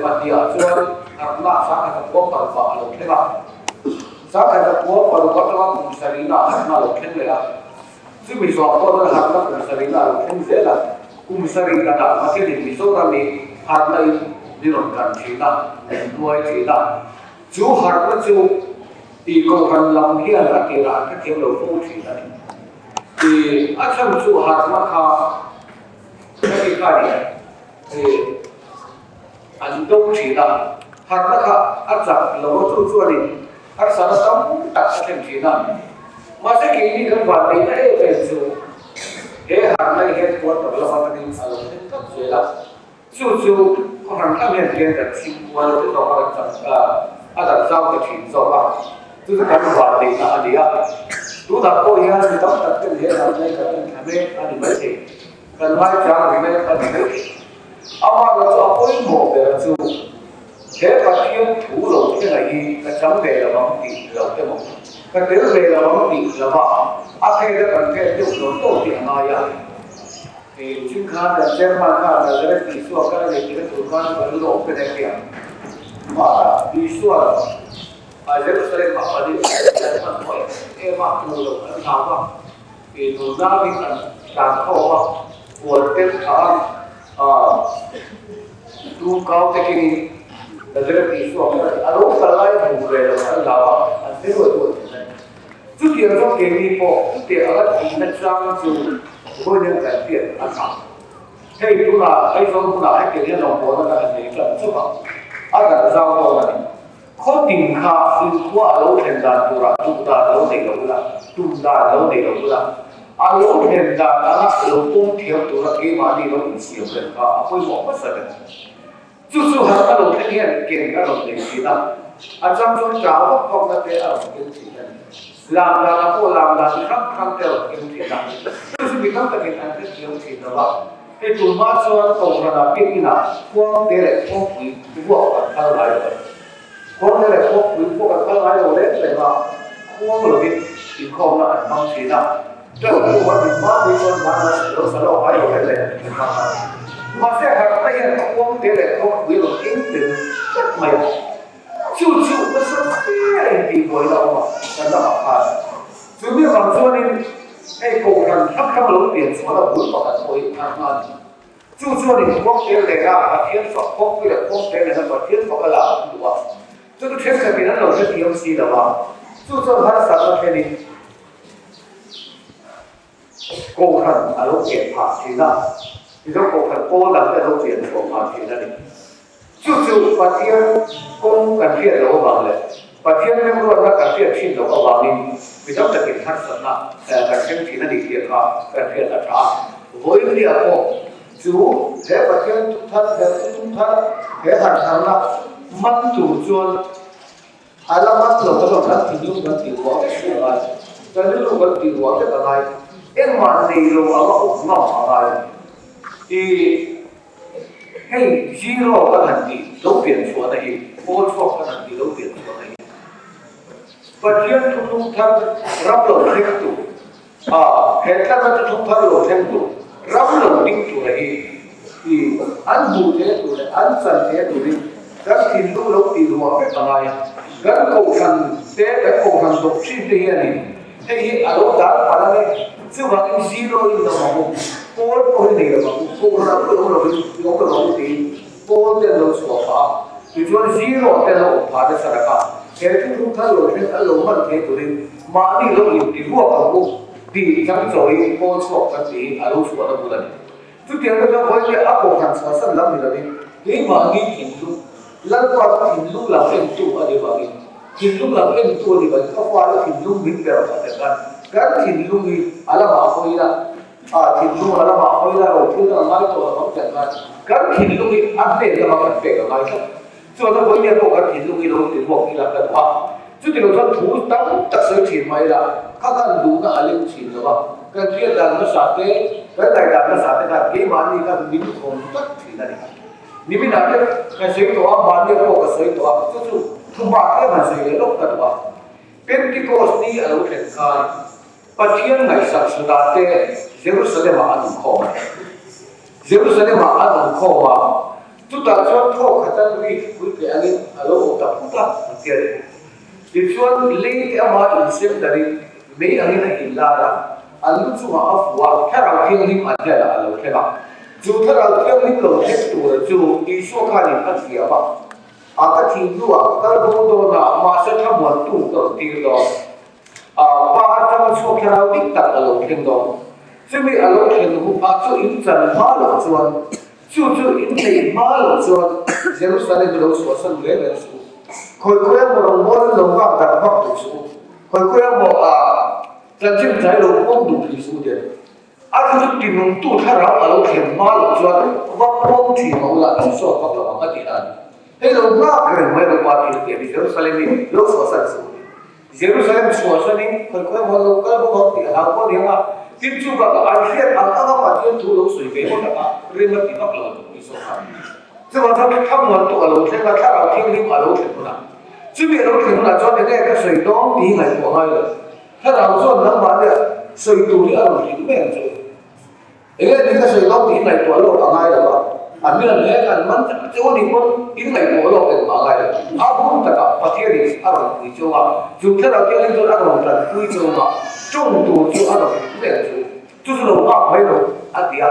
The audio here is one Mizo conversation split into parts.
2 ah chuan harhna 1906 a lo thleng a. 1906 atanga kum sarihna ah harhna a lo thleng leh a. Chumi zawh pawh chuan harhna kum sarihna a lo thleng zel a. Kum sarih danah Pathianin Mizoram hi harhna in min rawn kan thin a, min hnuai thin a. Chu harhna chu tih kohhran lam hian a tirah an hrethiam lo fo thin a ni. Tih a chhan chu harhna kha heti kha ni ih an do thin a, harhna kha a chak lo a chu chuanin harsatna tam tak a thlen thin a. Mahse keini kan vanneihna em em chu he harhna hi headquarter lama tangin a lo thleng tlat zel a. Chu chu khawhran hlang hian hian kan chhim kual te zawk a, kan chak a, a dang zau ta thin zawk a, chu chu kan vanneihna a ni a. Tunah pawh hian mi tam tak ten he lam hi kan en thla mek a ni maithei, kan ngaichang ri mek a ni maithei. Amaherawhchu chu a pawimawh ber chu he Pathian thu lo thlenga hi ka chang ve lo ang tih lo emaw, ka tel ve lo ang tih lova a phek a kan phek deuh lo tawk hi a ngai a. Chin khan kan chairman khan Nazareth Isua kal a nei tih na tur khan ka lu awm pe nek hi ang. Mahna Isua Jerusalem ah pali an hman pawh em em a, hmu lo an hlau a, nunau in an tlan khawm a, puan tel tha a, tum kau te kengin Nazareth Isua kal a nei. A lo kal lai hmu ve lo an hlau a, an hre ruai ruai thin a ni. Chutiang chuan keini pawh chutiang anga tihna chang chu vawiin kan hriat a tha. Hei tunah Aizawl hmunah hetiang hian rawngbawlna kan han nei tan chauh a, a darh zau dawn a ni. Khaw tin kha inkhua a lo thlen dan turah duh dan lo nei lo ula, tum dan lo nei lo ula, a lo thlen dan anga lo pawm thiam tura keimahni lo insiam reng kha a pawimawh hmasa ber. Chu chu harh a lo thleng hian ken a rawn nei thin a, a chang chuan ṭah vak vak na te a rawn keng thin a ni. Lam dan ah pawh lam dan chi hrang hrang te a rawn keng thin a, chu chu mi tam takin an hrethiam thin lo a. Hei tun hma chuan Kohhran ah biak inah khuang te leh khuangpui vuak kan phal ngai lo a ni. Khuang te leh khuangpui vuak an phal ngai lo reng reng a, khuang lovin inkhawmna an hmang thin a. Ka hmuh a dik hma phei chuan hmana lo sa lawk ngai lo reng reng a ni hma a. Mahse harhna hian khuang te leh khuangpui rawn eng tel tlat mai a. Chu chu nasa fe a intihbuaina a awm a, kan ramah khan. Chu mi avang chuanin hei kohhran hrang hrang lo pian chhuahna bul pakhat pawh hi harhna a ni. Chu chuanin khuang tel nena Pathian fak, khuangpui leh khuang tel nena Pathian fak a la an duh a. Chu chu thenkhatin an lo hrethiam si lo a, chu chuan harsatna thlenin Kohhran a lo pian phah thin a, Mizo Kohhran pawl dang te a lo pian chhuah phah thin a ni. Chu chu Pathian kawng kan hriat loh avang leh Pathian remruatna kan hriat thin loh avangin mi tam takin harsatna kan thleng thin a ni tih kha kan hriat a tha a. Vawiin pawh chu he Pathian thar, he thuthlung thar, he harhharna man tur chuan A la man lo ka kan thinlung kan tih ruah vek a ngai, kan rilru kan tih ruah vek a ngai, engmah nei lo anga awm ngam a ngai a ni. I hei zero kan han tih lo pian chhuahna hi, pawl chhuak kan han tih lo pian chhuahna hi Pathian thuthlung thar ram lo thleng tu, a he tlanga thuthlung thar lo thleng tu, ram lo ding tura hi i an hmuh theih tur leh an chan theih turin kan thinlung lo tih ruah vek a ngai a. Kan kohhran te, kan kohhran doctrine te hianin hei hi a lo dar palh ang e, chuvangin zero in lo ang u, pawl pawh hi nei lo ang u, kohhran ang pawh i awm lovin i awm lo ang u tiin pawl te an lo chhuah phah a, tichuan zero te an lo awm phah nasa rak a, he thuthlung thar lo thleng an lo hman thei turin Mahni lo inti ruak ang u tih chang chawiin pawl chhuak kan tiin a lo chhuahna bul a ni. Chutiang te chuan vawiin a kohhran chhuahsan lam ni lovin keimahni thinlung, Lalpa chu thinlung lam entu a ni vangin, thinlung lam entu a ni vangin ka fate thinlung min pe rawh a ti khan kan thinlung hi a lamah hawi ila, a thinlung a lamah hawi ila ro thil kan ngai tawh lo ang ti ang khan kan thinlung hi a hnen lamah kan pek a ngai tlat. Chuan a vawiin pawh kan thinlung hi lo ti ruak ila ka duh a, chuti lo chuan thu tam tak sawi thin mai ila kha khan duhna a leng thin lo a, kan hriat dan hmasa te, kan ngaih dan hmasa te khan keimahni khan min khawm tlat thin a ni. Niminah te ka sawi tawh a, mahnia pawh ka sawi tawh a, chu chu thu hma tlem han sawi leh lawk ka duh a. Pentecost ni a lo thlen khan Pathian ngaihsak Judah te Jerusalem-ah an awm khawm a ni. Jerusalem-ah an awm khawm a. Chutah chuan thawk khata lui pui tleh angin a lo awm ta phut a, an ti a ni. Tichuan, lei te ama insem darin mei angin a inlar a, an lu chungah a fuh a, Thlarau Thianghlim an hnenah a lo thleng a. Chu Thlarau Thianghlim lo thleng tura chu Isua khanin a thiam a, a ka thih hnuah ka kal bo dawn a, mahse thlamuantu ka rawn tir dawn. A Pa atanga chhuak Thlarau dik tak a lo thleng dawn. Chumi a lo thlen hu ah chu in chan hma loh chuan, chu chu in neih hma loh chuan Jerusalem hi lo chhuahsan reng reng suh u. Khawi khawi emaw rawngbâwl an lo nghak darh vak duh suh u. Khawi khawi emaw ah chanchin tlai lo pawm duh thei suh u tiang. A thu chu tinungtu thlarau a lo thlen hma loh chuan va pawm thin mah ula in sawt vak lo ang a tih dan. Hei lo nghak reng mai lo pa tih a tiang hi Jerusalem hi lo chhuahsan suh u. Jerusalem chhuahsanin khawi khawi emaw lo kal bawk ang tih a hlau pawh ni ang a, tin chu bakah an hriat ang anga Pathian thu lo sawi ve ngawt ang a, rim a ti vak lo ang tih saw kha. Chuvang chuan thlamuan tu a lo thleng a, thlarau thianghlim a lo thlen hunah, chumi a lo thlen hunah chuan enge ka sawi dawn tih hi ngaihtuah ngai lo. Thlarau chuan nangmah nia sawi tur hi a rawn hrilh mai ang chu. Enge ni ka sawi dawn tih ngaihtuah lawk a ngai lo a, a hmel mek an man tak chu a nih pawn in ngaihtuah lawk engmah a ngai lo. A hun takah Pathianin a rawn pui chauh a, chu thlarau thianghlim chuan a rawn tanpui chauh a, tawng tur chu a rawn hrilh mai ang chu. Chu chu lo nghak mai lo a ti a,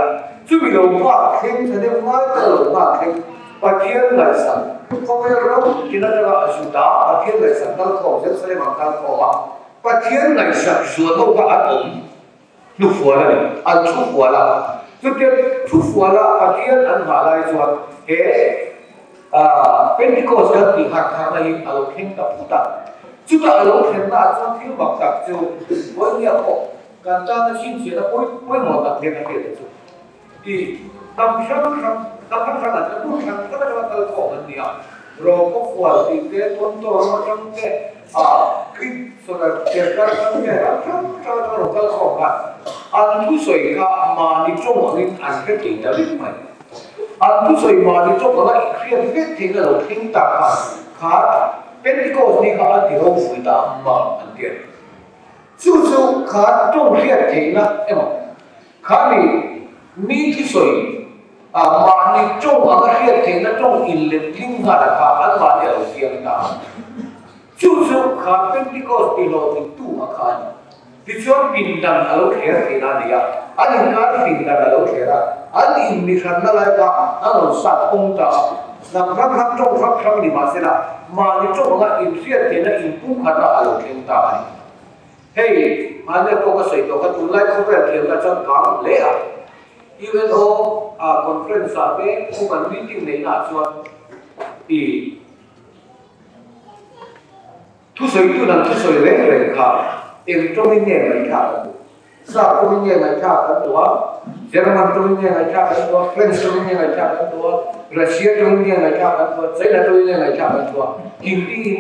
chumi lo nghak thleng tha deuh ngai tak a lo nghak thleng Pathian ngaihsak khawvel ram tin atanga a Juda Pathian ngaihsak kalkhawm Jerusalem ang kalkhawm a, Pathian ngaihsak zual ho kha an awm. Hnufual a ni. An thufual a. Chutia thufuala Pathian an nghah lai chuan he Pentecost kan tih harh tharna hi a lo thleng ta phut a. Chutah a lo thlenna ah chuan thil mak tak chu Vawinia pawh kan tana chhinchhiahna pawimawh tak hian a hriat a chu. Tih hnam hrang hrang, hnam hrang hrang ah chuan hmun hrang hrang atanga kal khawm an ni a, Rawngkawfual tih te, Tonto ram atang te, ah Krit solar Kerkar atang te, ram hrang hrang atanga rawn kal khawm kha an thusawi kha mahni tawng angin an hre thei ta vek mai. An thusawi mahni tawng anga i hriat vek theihna lo thleng tak kha kha Pentecost ni kha a ti ropui ta mah an ti a ni. Chu chu kha tawng hriat theihna emaw Khami mi thusawi a mahni tawng anga hriat theihna tawng inletling nghal a kha an mahni a lo piang ta a. Chu chu kha Pentecost tihlawhtling tu a kha a ni. Tichuan pindan a lo thler theihna a nei a, an inkar pindan a lo thler a, an inmihranna lai kha an rawn sat hawng ta a. Hnam hrang hrang tawng hrang hrang ni mahsela mahni tawng anga inhriat theihna inpumkhatna a lo thleng ta a ni. Hei, mahnia pawh ka sawi tawh kha tunlai khawvel thiamna changkang hle a, UNO a conference ah te human meeting neihna ah chuan i thusawitu nang thusawi reng reng kha eng tawngin nge ngaihthlak an duh? Sap tawngin nge ngaihthlak an duh a, German tawngin nge ngaihthlak an duh a, French tawngin nge ngaihthlak an duh a, Russia tawngin nge ngaihthlak an duh a, China tawngin nge ngaihthlak an duh a, Hindi in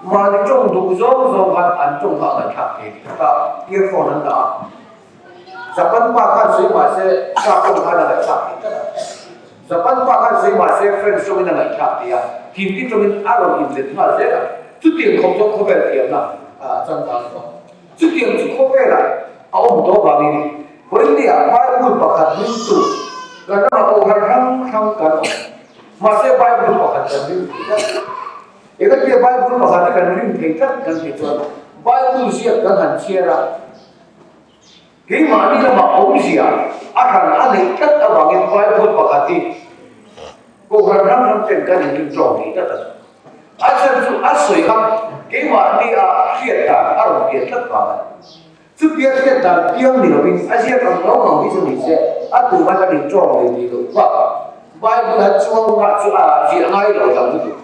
Mahni tawng duh zawng zawng khan an tawng kha a ngaihthlak thei tih kha earphone an dah a. Japan pa khan sawi mah se Sap tawng khan a ngaihthlak thei tlat a. Japan pa khan sawi mah se French tawngin a ngaihthlak thei a, Hindi tawngin a rawn inlet nghal zel a. Chutiang khawp chuan khawvel thiamna a changkang tawh. Chutiang chu khawvelah a awm tawh vangin Vawinia Bible pakhat ringtu kan ramah pawh khan hrang hrang kan awm. Mahse Bible pakhat kan ring thei tlat. Engati Bible pakhat hi kan rin thei tlat kan tih chuan Bible ziak kan han chhiar a, keimahni lamah awmzia a hran a neih tlat avangin Bible pakhat hi Kohhran hrang hrang ten kan inrin tawng thei tlat a ni. A chhan chu a sawi kha keimahni a hriat dan a rawn pian tlat vang a ni. Chutia hriat dan piang ni lovin a ziak ang lo ang hi chu ni se, a tumah kan intawng leh tih loh bakah Bible a chuang ngah chu a ziah ngai lo dang lutuk.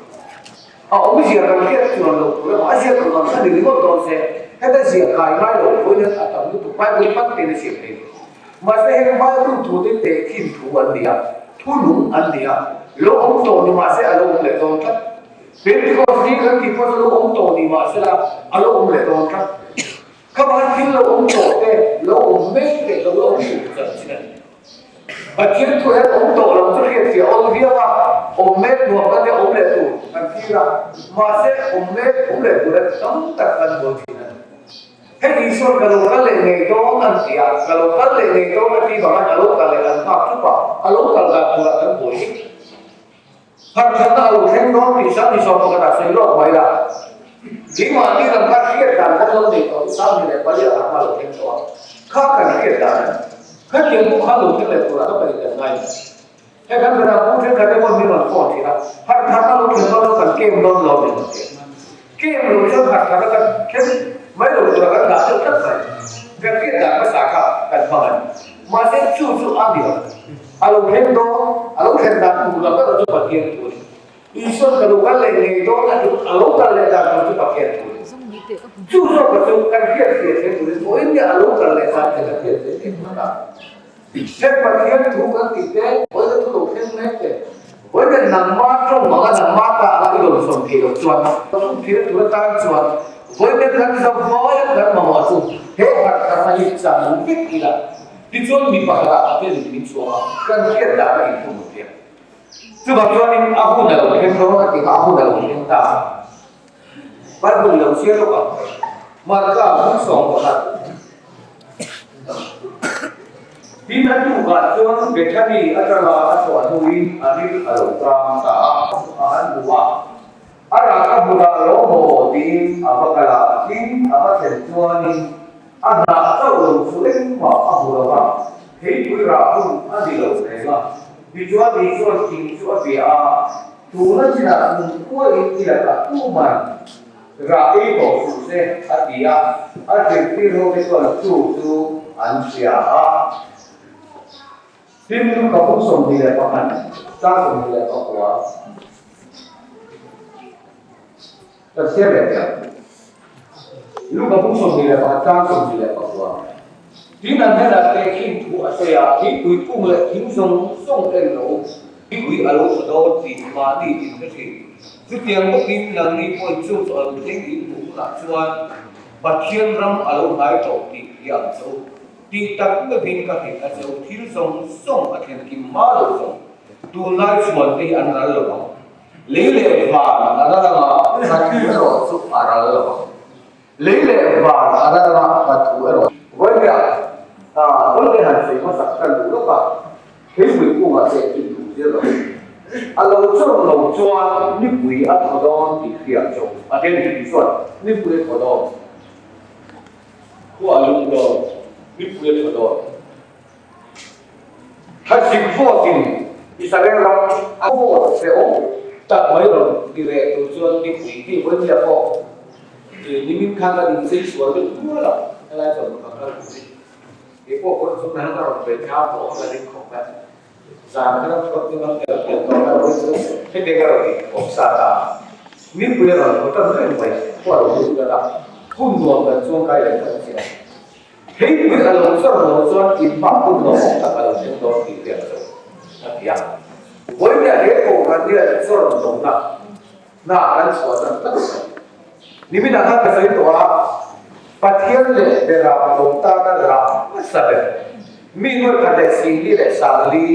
A awmzia kan hriat chuan loh tur emaw a ziak ang ang kha ni ringawt dawn se, heta ziah kai ngai loh pawhin a tam lutuk Bible pan tein a siam thei lo. Mahse heng Bible thu te tehkhin thu an ni a, thu nung an ni a, lo awm tawh ni mahse a lo awm leh dawn tlat. Pentecost ni kan tih pawh chu lo awm tawh ni mahsela a lo awm leh dawn tlat. Khama thil lo awm tawh te, lo awm mek leh lo la awm tur chanchin a ni. Pathian thu hian awm tawh lo chu hriatfiah awl viau a, awm mek nuam kan nia awm leh tur kan thlir a, mahse awm mek awm leh tur hi tam tak kan buai thin a ni. Hei Isuan ka lo kal leh ngei dawn an ti a, ka lo kal leh ngei dawn a ti vang a, a lo kal leh an nghak thup a, a lo kal dan turah kan buai vek. Harhkhatna a lo thleng dawn tih Sangni 11 ah sawi lawk mai la. Keimahni lam kha hriat dan kan lo nei tawh chu Sangni leh pali ah harhna a lo thleng tawh a, kha kan hriat dan a ni. Khatiang pawh kha lo thleng leh turah ka pahnih kan ngai ni. Hei kan bera pu thenkhat te pawh min rawn phone thin a, harhkhatna lo thleng dawn lo kan kem dawn lo min rawn ti a. Kem lo chuan harhkhatna kan thleng mai lo tura kan dah deuh tlat mai. Kan hriat dan hmasa kha kan hmang a ni. Mahse chu chu a ni lo. A lo thleng dawn, a lo thlen dan tur lam erawh chu Pathian thu a ni. Isuan ka lo kal leh ngei dawn a ti, a lo kal leh dan tur chu Pathian thu a ni. Chu zawka chu kan hriat fiah thleng turin vawiin nge a lo kal leh dan te kan hriat fiah thleng tur a. Heng Pathian thu kan tih te, vawiin thu lo thleng mek te, vawiin nangma tawng anga nangma ta anga i rawn sawn theih loh chuan, thum thil tur atan chuan vawiin kan zavai a kan mamawh chu he harhkhatna hi chan vek ila, tichuan mi pakhatah Pathian in min chhuak a, kan hriat dan a inthum ang tia. Chuvang chuanin a hun a lo thleng dawn a ti kha a hun a lo thleng ta. Bible lo chhiar lawk ang. Marka hmun 11. Tin a tukah chuan Bethany atanga a chhuah hnuin a ril a lo tang ta a. A han hmu a, a rah a hmunah lo maw tiin a va kal a, tin a va thlen chuanin a hnah chauh lo chu engmah a hmu lo va, theipui rah hun a ni lo reng a. Tichuan Isua'n thing chu a bia a, Tuna chinah kumkhuain i lakah tuman rah ei tawh suh se, a ti a. A zirtir ho te chuan chu chu an hria a. Tin, Luka bung 21, chang 29, ka chhiar leh teh ang. Luka bung 21, chang 29. Tin, an hnenah tehkhin thu a sawi a, Thingpui kung leh thing zawng zawng en lo. Mipui a lo tha dawn tih mahni in hre thin. Chutiang bawkin nangni pawhin chung chu a lo thleng in hmuh hunah chuan Pathian ram a lo hnai tawh tih hi ang che u. Tih tak meuhin ka hrilh a che u, thil zawng zawng a thlen kim hma lo zawng tunlai chhuan te hi an ral lo ang. Lei leh van a ral anga ka thu erawh chu a ral lo ang. Lei leh van a ral anga ka thu erawh. Vawiah vawiah han sawi hmasak ka duh lawk a. Theipui kungah che in duh zir lo. A lo chawrh lo chuan nipui a thaw dawn tih hriat chu a then hi tih chuan nipui a thaw dawn. Khua a lum dawn, nipui a thaw dawn. Thlasik vawtin Israel ram a vawt hrehawm tak mai rawn ti reh tur chuan nipui hei vawiin pawh nimin khan kan inchei sual deuh tual a, helai chuan ka kal pui. Kei pawh kawr chung hian ka rawn ve thei a, pawh ka la ring khawp mai. Zan kha ram chhuak chu ram tel pian tawh mai rawh chu heti ka rawn inkhawm sa ta a. Mipui a rawn haw tan reng mai, khua lo lut ta a, hun nuam kan chuang kai leh tlat si a. Theipui a lo chawr lo chuan inhma hun nuam awm tak a lo thleng dawn tih hriat chu a ti a. Vawiin he kohhran hian chawr lohna hna kan chhuah tan tlat mai. Niminah khan ka sawi tawh a, Pathian leh Beram lo tana rah hmasa ber, mi nuai khat leh singli leh sangli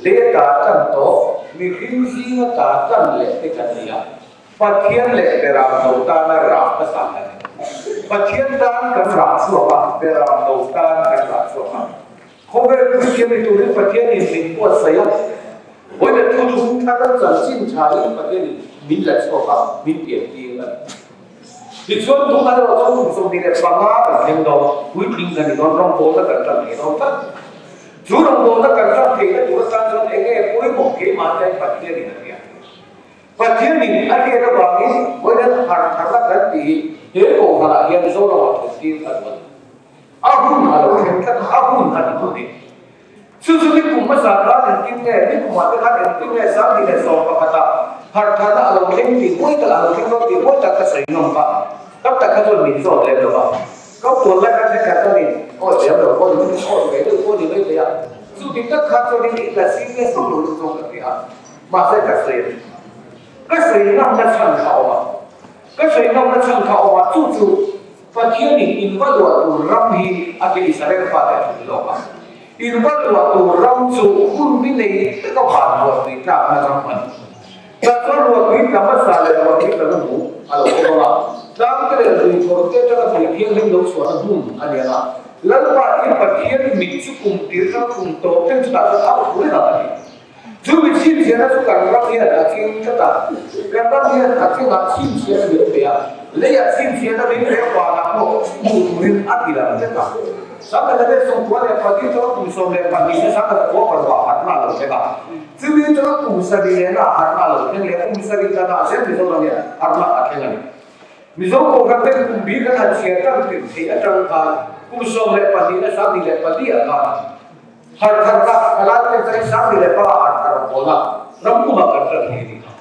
leh ta tan tawh, mihring zinga ta tan leh te kan ni a, Pathian leh Beram lo tana rah hmasa kan ni. Pathian tan kan rah chhuak a, Beram lo tan kan rah chhuak a. Khawvel Kristian ni turin Pathianin min buatsaih a, vawiin thu thum thar chanchin thain Pathianin min la chhuak a, min piantir a ni. Tichuan tunah erawh chuan kum 25 kan thleng dawn, puitling kan ni dawn, rawngbawlna kan tan thei dawn tlat. Chu rawngbawlna kan tan theihna tur atan chuan eng nge pawimawh keimah hian Pathianin a hria. Pathianin a hriat avangin vawiin har tharna kan tih hi he kohhranah hian Zoramah thlentir a duh a ni. A hun a lo thleng tlat a, a hun a ni tawh ni. Chu chu nikum hmasa khan engtin nge, nikumah te khan engtin nge 2011 ah harhtharna a lo thleng tih huai tak, a lo thleng dawn tih huai tak ka sawi ngam kha. Tam tak kha chuan min zawt lem lo va. Ka puan lai khan thenkhat chuanin awi lem lo pawh ni mai, awi ve deuh pawh ni mai thei a. Chu dik tak khan chuanin i la serious vak lo lutuk zawng ka hria a. Mahse ka sawi a ni. Ka sawi ngamna chhan kha a awm a. Ka sawi ngamna chhan kha a awm a, chu chu Pathianin in va luah tur ram hi a ti Israel fate a thun lawk a. In va luah tur ram chu hun bi nei taka van ruahtui tlakna ram a ni. Tah chuan ruahtui tla hmasa leh ruahtui tla na hmu a lo awm ang a, tlangte leh lui kawr te atanga tui thianghlim lo chhuahna hmun a ni ang a. Lalpa in Pathian mit chu kum tir tang kum tawp thleng chutah chuan a awm reng ang a ti. Chu mi chhinchhiahna chu kan ram hian a tling tlat a, kan ram hian a tlingah chhinchhiahna min pe a, leiah chhinchhiahna min pe a, vanah pawh hmuh turin a ti lang tlat a. 1994 tawng kum 12 ni 1906 ah harhna a lo thleng a, chumi tawng kum sarih lehna ah harhna a lo thleng leh a, kum sarih danah zel Mizoram hian harhna a thleng a ni. Mizo kohhran ten kum bi kan han chhiar tan tirh theih atang khan kum 12 na 24 ah khan Harh thar kha ka lai ten chuan 15 ah harh thar a pawl a, ram pumah kan hran thei a ni kha.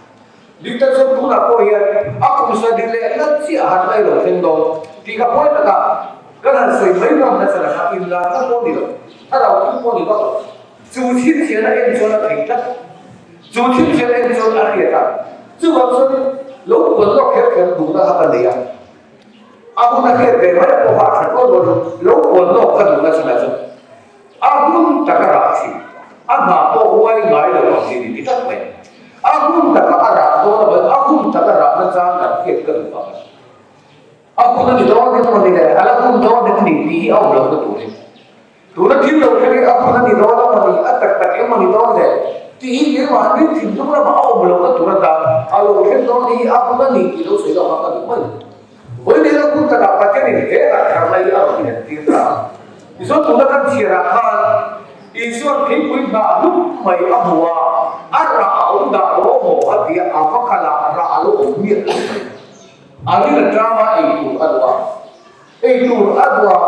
Dik tak chuan tunah pawh hian a kum sarih leh nat chiah a harh mai lo thleng dawn tih kha pawi taka kan han sawi mai ngam nasa la kha inlarna pawh ni lo, thlarau thil pawh ni vak lo. Chu chhinchhiahna en chuan a thei tlat, chu chhinchhiahna en chuan a hriat a, chuvang chuan lo puan lawk kher kher duhna kha ka nei a. A hun a hriat ve mai a pawh kha a that rual rual in lo puan lawk ka duhna chhan ah chuan A hun taka rah thin, a hna pawh uai ngai lo ang hi ni ti tlat mai. A hun taka a rah dawn avangin a hun taka rahna chang kan hriat ka duh vang a ni. A hun a ni dawn em mawni le, a la hun dawn em ni tih hi a awm lohna turin. Tuna thil lo thleng hi a hun a ni dawn a mawni, a tak tak em mawni dawn le tih hi keimah ni thinlung lamah a awm lohna tur atan a lo thleng dawn hi a hun a ni tih lo sawi lawk a ka duh mai. Vawiin a hun takah Pathianin he a tharna hi a rawn inentir ta a. Tichuan tuna kan chhiarah khan Isua'n thingpui hnah hlup mai a hmu a, a rah a awm dah lo maw a ti a, a va kal a, rah a lo awm miah lo mai. A rin atanga ei tur a duh a, ei tur a duh a,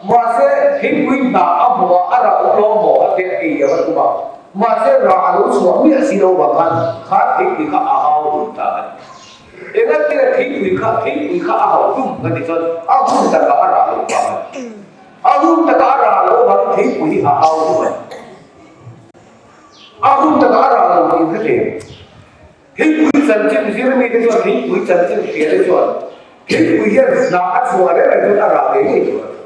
mahse thingpui hnah a hmu a, a rah awm lo maw a ti a, ei a va tum a, mahse rah a lo chhuah miah si lo vang khan kha thingpui kha a hau dun ta a ni. Engati thingpui kha thingpui kha a hauh tum ka ti chuan a hun takah a rah loh vang a ni. A hun takah a rah loh avangin thingpui hi a hau tum a ni. A hun takah a rah loh tih hre thei ang. Thingpui chanchin zir mite chuan thingpui chanchin hria te chuan thingpui hian hnah a chhuah reng reng chuan a rah ve ngei tur a ni.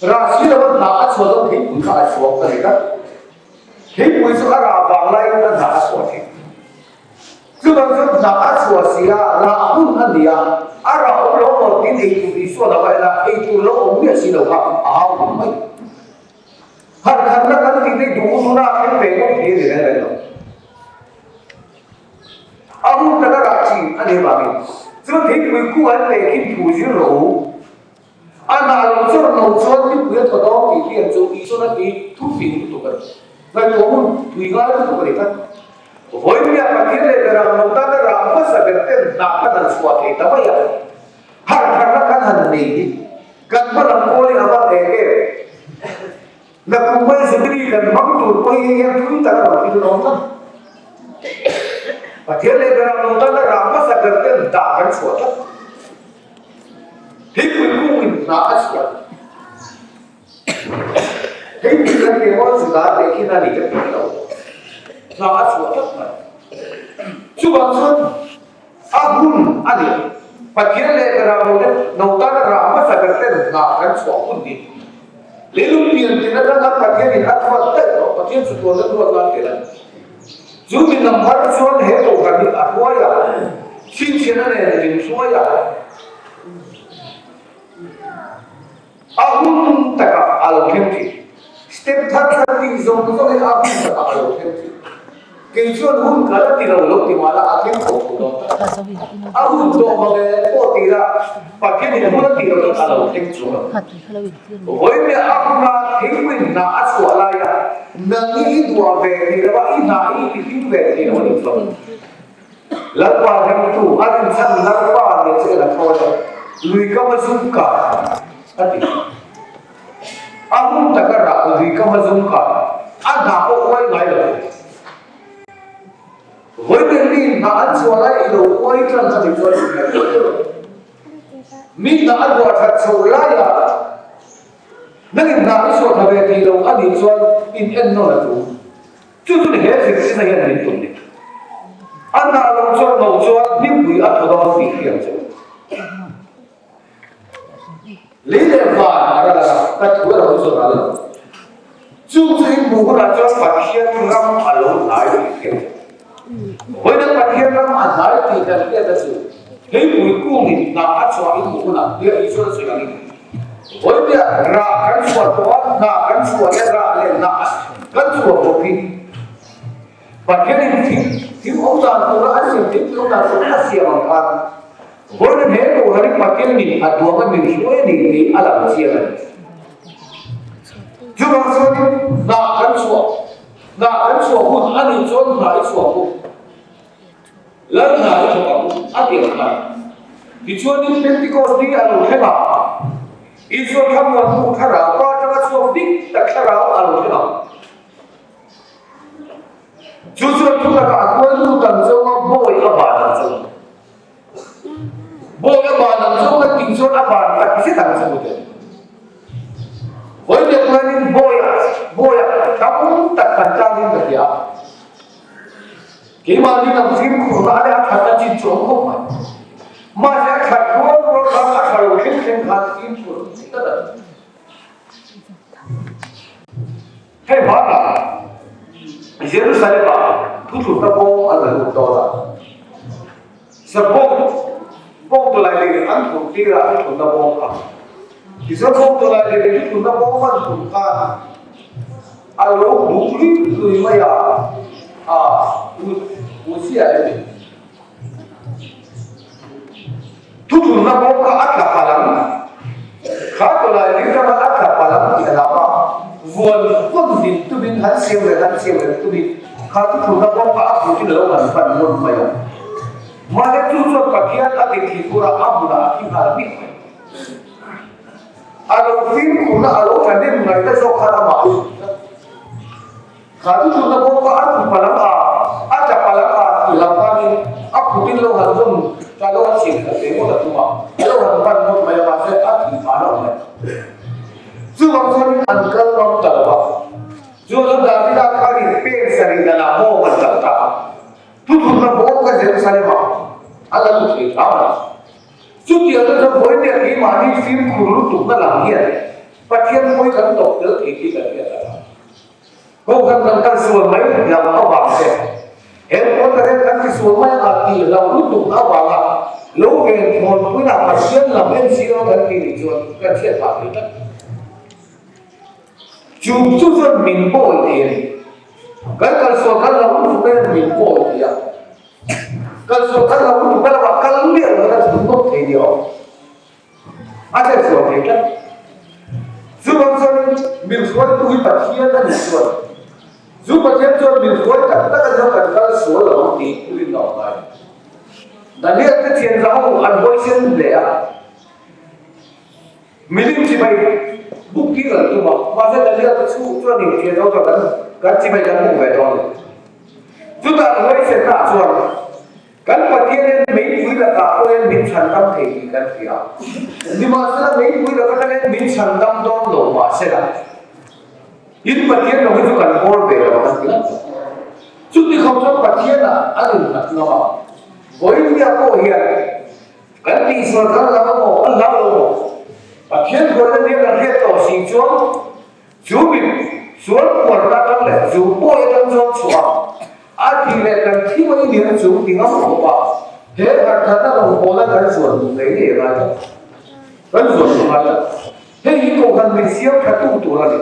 Rah si lova hnah a chhuah chuan thingpui kha a chhuak a ni tlat. Thingpui chu a rah vang laiin a hnah a chhuah thin. Chuvang chuan hnah a chhuah si a, rah hun a ni a, a rah awm lo maw tiin ei tur Isua lo va en a, ei tur lo awm miah si lo kha a hau duh mai. Harh khatna kan tih te duh tuna a thleng ve ngawt thei a ni reng reng lo. A hun taka rah chi a nih avangin chuan thingpui kung an leh khin thu zir rawh u. A hnah lo chawrh lo chuan mipui a thaw dawn tih hriat chu Isuan a ti thu fing lutuk a ni. Ngaihtuah hun tui ngai lutuk a ni tlat. Vawinia Pathian leh Beram lo tana rah hmasa ber ten hnah kan han chhuah thei ta mai a, harh tharna kan han nei hi kan hma lam pawl hi a va hle em? Nakum mai Zubili kan hmang tur pawh hi hei hian thui tak a rawn thil dawn tlat. Pathian leh Beram lo tana rah hmasa ber ten hnah kan chhuah tlat. Thingpui kungin hna a chhuah. Thingpui kan tih maw Juda teh khi na ni ka ti lo. Hna a chhuah tlat mai. Chuvang chuan a hun a ni. Pathian leh Beram lo no tana rah hmasa ber ten hna kan chhuah hun hi. Leilung pian tin atanga Pathianin a ruat daih tawh. Pathian chu tuan a ruat nan tel a ni. Chu mi number chuan he kohhran hi a hruai a, chhinchhiahna nen min hruai a, a hun takah a lo thleng thin. Step thar thar tih zawng zawng hi a hun takah a lo thleng thin. Kei chuan hun ka la ti lo lo ti mah la a thleng tawh tho dawn ta. A hun tawh mang e pawh ti la, Pathianin hun a tih loh chuan a lo thleng chuang lo. Vawiin a huna thingpui hna a chhuah laia nang hi i duah ve thei lo a, i hna hi i tihlim ve thei lo a nih chuan Lalpa ringtu a rinchhan Lalpa nen chu en a thawi a, lui kama zum kai a ti. A hun taka rah lui kama zum kai a hna pawh uai ngai lo. Vawiin mi hna an chhuah lai i lo uai tan a nih chuan ingaihtuah deuh. Mi hna a duah that chho laiah nangin hna i chhuah tha ve thei lo a nih chuan in en nawn a tum. Chu chu ni he zirtirna hian min tum ni. A hna lo chawrh lo chuan mipui a thaw dawn tih hriat chu. Lei leh van a ral a, ka thu erawh hi chu a ral lo. Chu chu in hmuh hunah chuan Pathian ram a lo hnai tih hriat chu. Vawiin Pathian ram a hnai tih kan hriat a chu heipui kungin hnah a chhuah in hmuh hunah tia Isua sawi angin vawiin rah kan chhuah tawh a, hnah kan chhuah leh rah leh hnah kan chhuah bawk hi. Pathianin thil thil awm dan tura a siam thil thil awm dan tur a siam ang khan vawiin he kohhran hi Pathianin a duang a min hruai a ni tih a lang chiang a ni. Chuvang chuanin hna kan chhuah hna kan chhuah hun a nih chuan hna i chhuah hun Lal hna i thawk ang a ti ang khan. Tichuanin Pentecost ni a lo thleng a, Isua thlamuan hnu thlarau pa atanga chhuak dik tak thlarau a lo thleng ang. Chu chuan thu lakah a hruaitu dang zawnga bawi a ban ang chu. Bawi a ban ang chu kan tih chuan a ban tak zet ang chu te. Vawi leh khuanin bawi a bawi a tam tak kan tlangin ka hria a. Keimahni lam fimkhurna a leh a thatna chin chu awm khawp mai. Mahse a that rual rual khan a tha lo thleng thleng khan fimkhur tlat a ni. Hei hmanah Jerusalem-ah thuthlunna bawm an la lut dawn a. Sabawm bawm tawlai leh an thun tirah thuthlunna bawm kha. Tichuan bawm tawlai leh thuthlunna bawm an thun khan a lo buk lut lui mai a, a Uzia em ni? Thuthlunna bawm kha a tla palh ang, kha tawlai lir kha a tla palh ang tih a lam a, vuan vawn din tumin han siam reng han siam reng tumin kha thuthlunna bawm kha a khutin a lo han pan ngawt mai a. Mahse chu chuan Pathian a ti thih turah a hmunah a thi nghal miah mai. A lo fimkhurna a lo thahnem ngaihna zawk khan amah a hmu tlat. Kha chu chhunna bawk kha a tlu palh ang a, a tla palh ang a tih lam khanin a khutin lo han vawn ta lo han siam khat ve ngawt a tum a, a lo han pan ngawt mai a mahse a thih phah loh mai. Chuvang chuanin an kal ngam ta lo a, chu chu Davida khanin pen sarih danah maw an kal ta a, thuthunna bawk kha Jerusalem-ah a la lut thei hram a ni. Chutiang te chuan vawiin keimahni fimkhur lutukna lam hian Pathian pawi kan tawp tel thei tih kan hriat a tha. Kohhran kan kal sual mai lo avang te, he pawn ka rel kan ti sual mai anga tih lo lutuk avanga lo ven thawnpuina Pathian lam en si lo kan tih nih chuan kan chhiat phah thei tlat. Chu chu chuan min pawi thei a ni. Kan kal sual kal lo lutuk hian min pawi thei a. Kal sual kal lo lutuk a lamah kal miah lo hian a chhun nawk thei ni awm. A che chhuak thei tlat. Chuvang chuanin min hruaitu hi Pathian a nih chuan chu Pathian chuan min hruai tak tak a nia kan kal sual lo ang tih rinna awm ngai. Daniel te thian za ho an huaisen hle a, milim chibai buk tir an tum a, mahse Daniel te chu chuanin thian ho chuan kan kan chibai kan buk ve dawn a ni. Chutah an huaisenna ah chuan Kan Pathianin meipui lakah pawh hian min chhan dam thei tih kan hria. Nimahsela meipui lak atangin min chhan dam dawn lo mahsela in Pathian lo hi chu kan hawl ve lo kan ti ngawt. Chuti khawp chuan Pathianah a innghat ngam a, vawiinnia pawh hian kan tihsual kan lam emaw kan hlau lo emaw Pathian hruaina nia kan hriat tawh si chuan Chu mi sual puarna atang leh zu pawi atang chuan chhuah a, a tih leh kan thi mai nia chu ti ngam khawp a, he harthatna rawngbawlna kan zuan duh ngei ngei a ngai tlat. Kan zuan duh ngai tlat. Hei hi kohhran min siam tha tu tur a ni.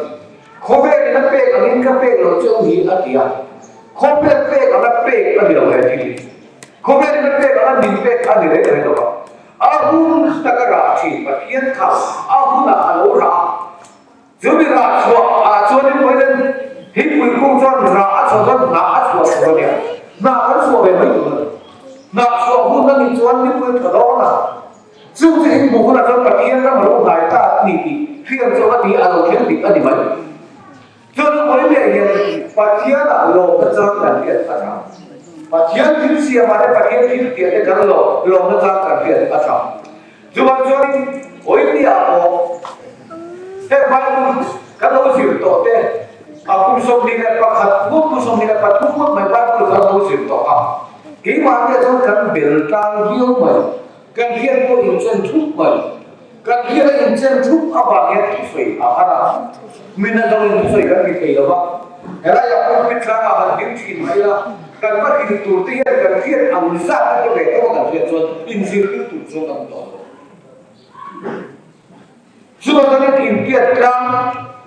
Khawvelin a pek angin ka pek loh cheu hi a ti a, khawvel pek anga pek a ni lo he thil hi. Khawvelin a pek anga min pek a ni reng reng lo va, a hun taka rah thin Pathian kha a hunah a lo rah a. Chu mi rah chhuah ah chuanin vawiin thingpui kung chuan rah a chhuah chuan hnah a chhuah tur a nia. Hnah kan chhuah ve mai tur a ni. Hnah chhuah hun a nih chuan nipui tha dawn a. Chu chu inhmuh hunah chuan Pathian ram a lo hnai ta a ni tih hriat chu a ni a lo thleng dik a ni mai. Chuan vawiin leh hian Pathianah lawmna chang kan hriat a tha. Pathian thil siamah te Pathian thil piah te kan lawmna chang kan hriat a tha. Chuvang chuanin Oinia pawh heng Bible kan lo zir tawh te, a kum 21 ngawt, kum 23 ngawt mai Bible kan lo zir tawh a, keimahnia chuan kan bel tlang viau mai, kan hian pawh inchen thup mai, kan hian a inchen thup avang hian thusawi a har a, mina zawngin thusawi kan ti thei lo va, helaiah pulpit tlangah han ding thin mai ila, Kan va hrilh tur te hian kan hriat ang zat te ve tawk a kan hriat chuan inzirtir tur chuan kan tawh lo. Chuvang chuan inpiat tlang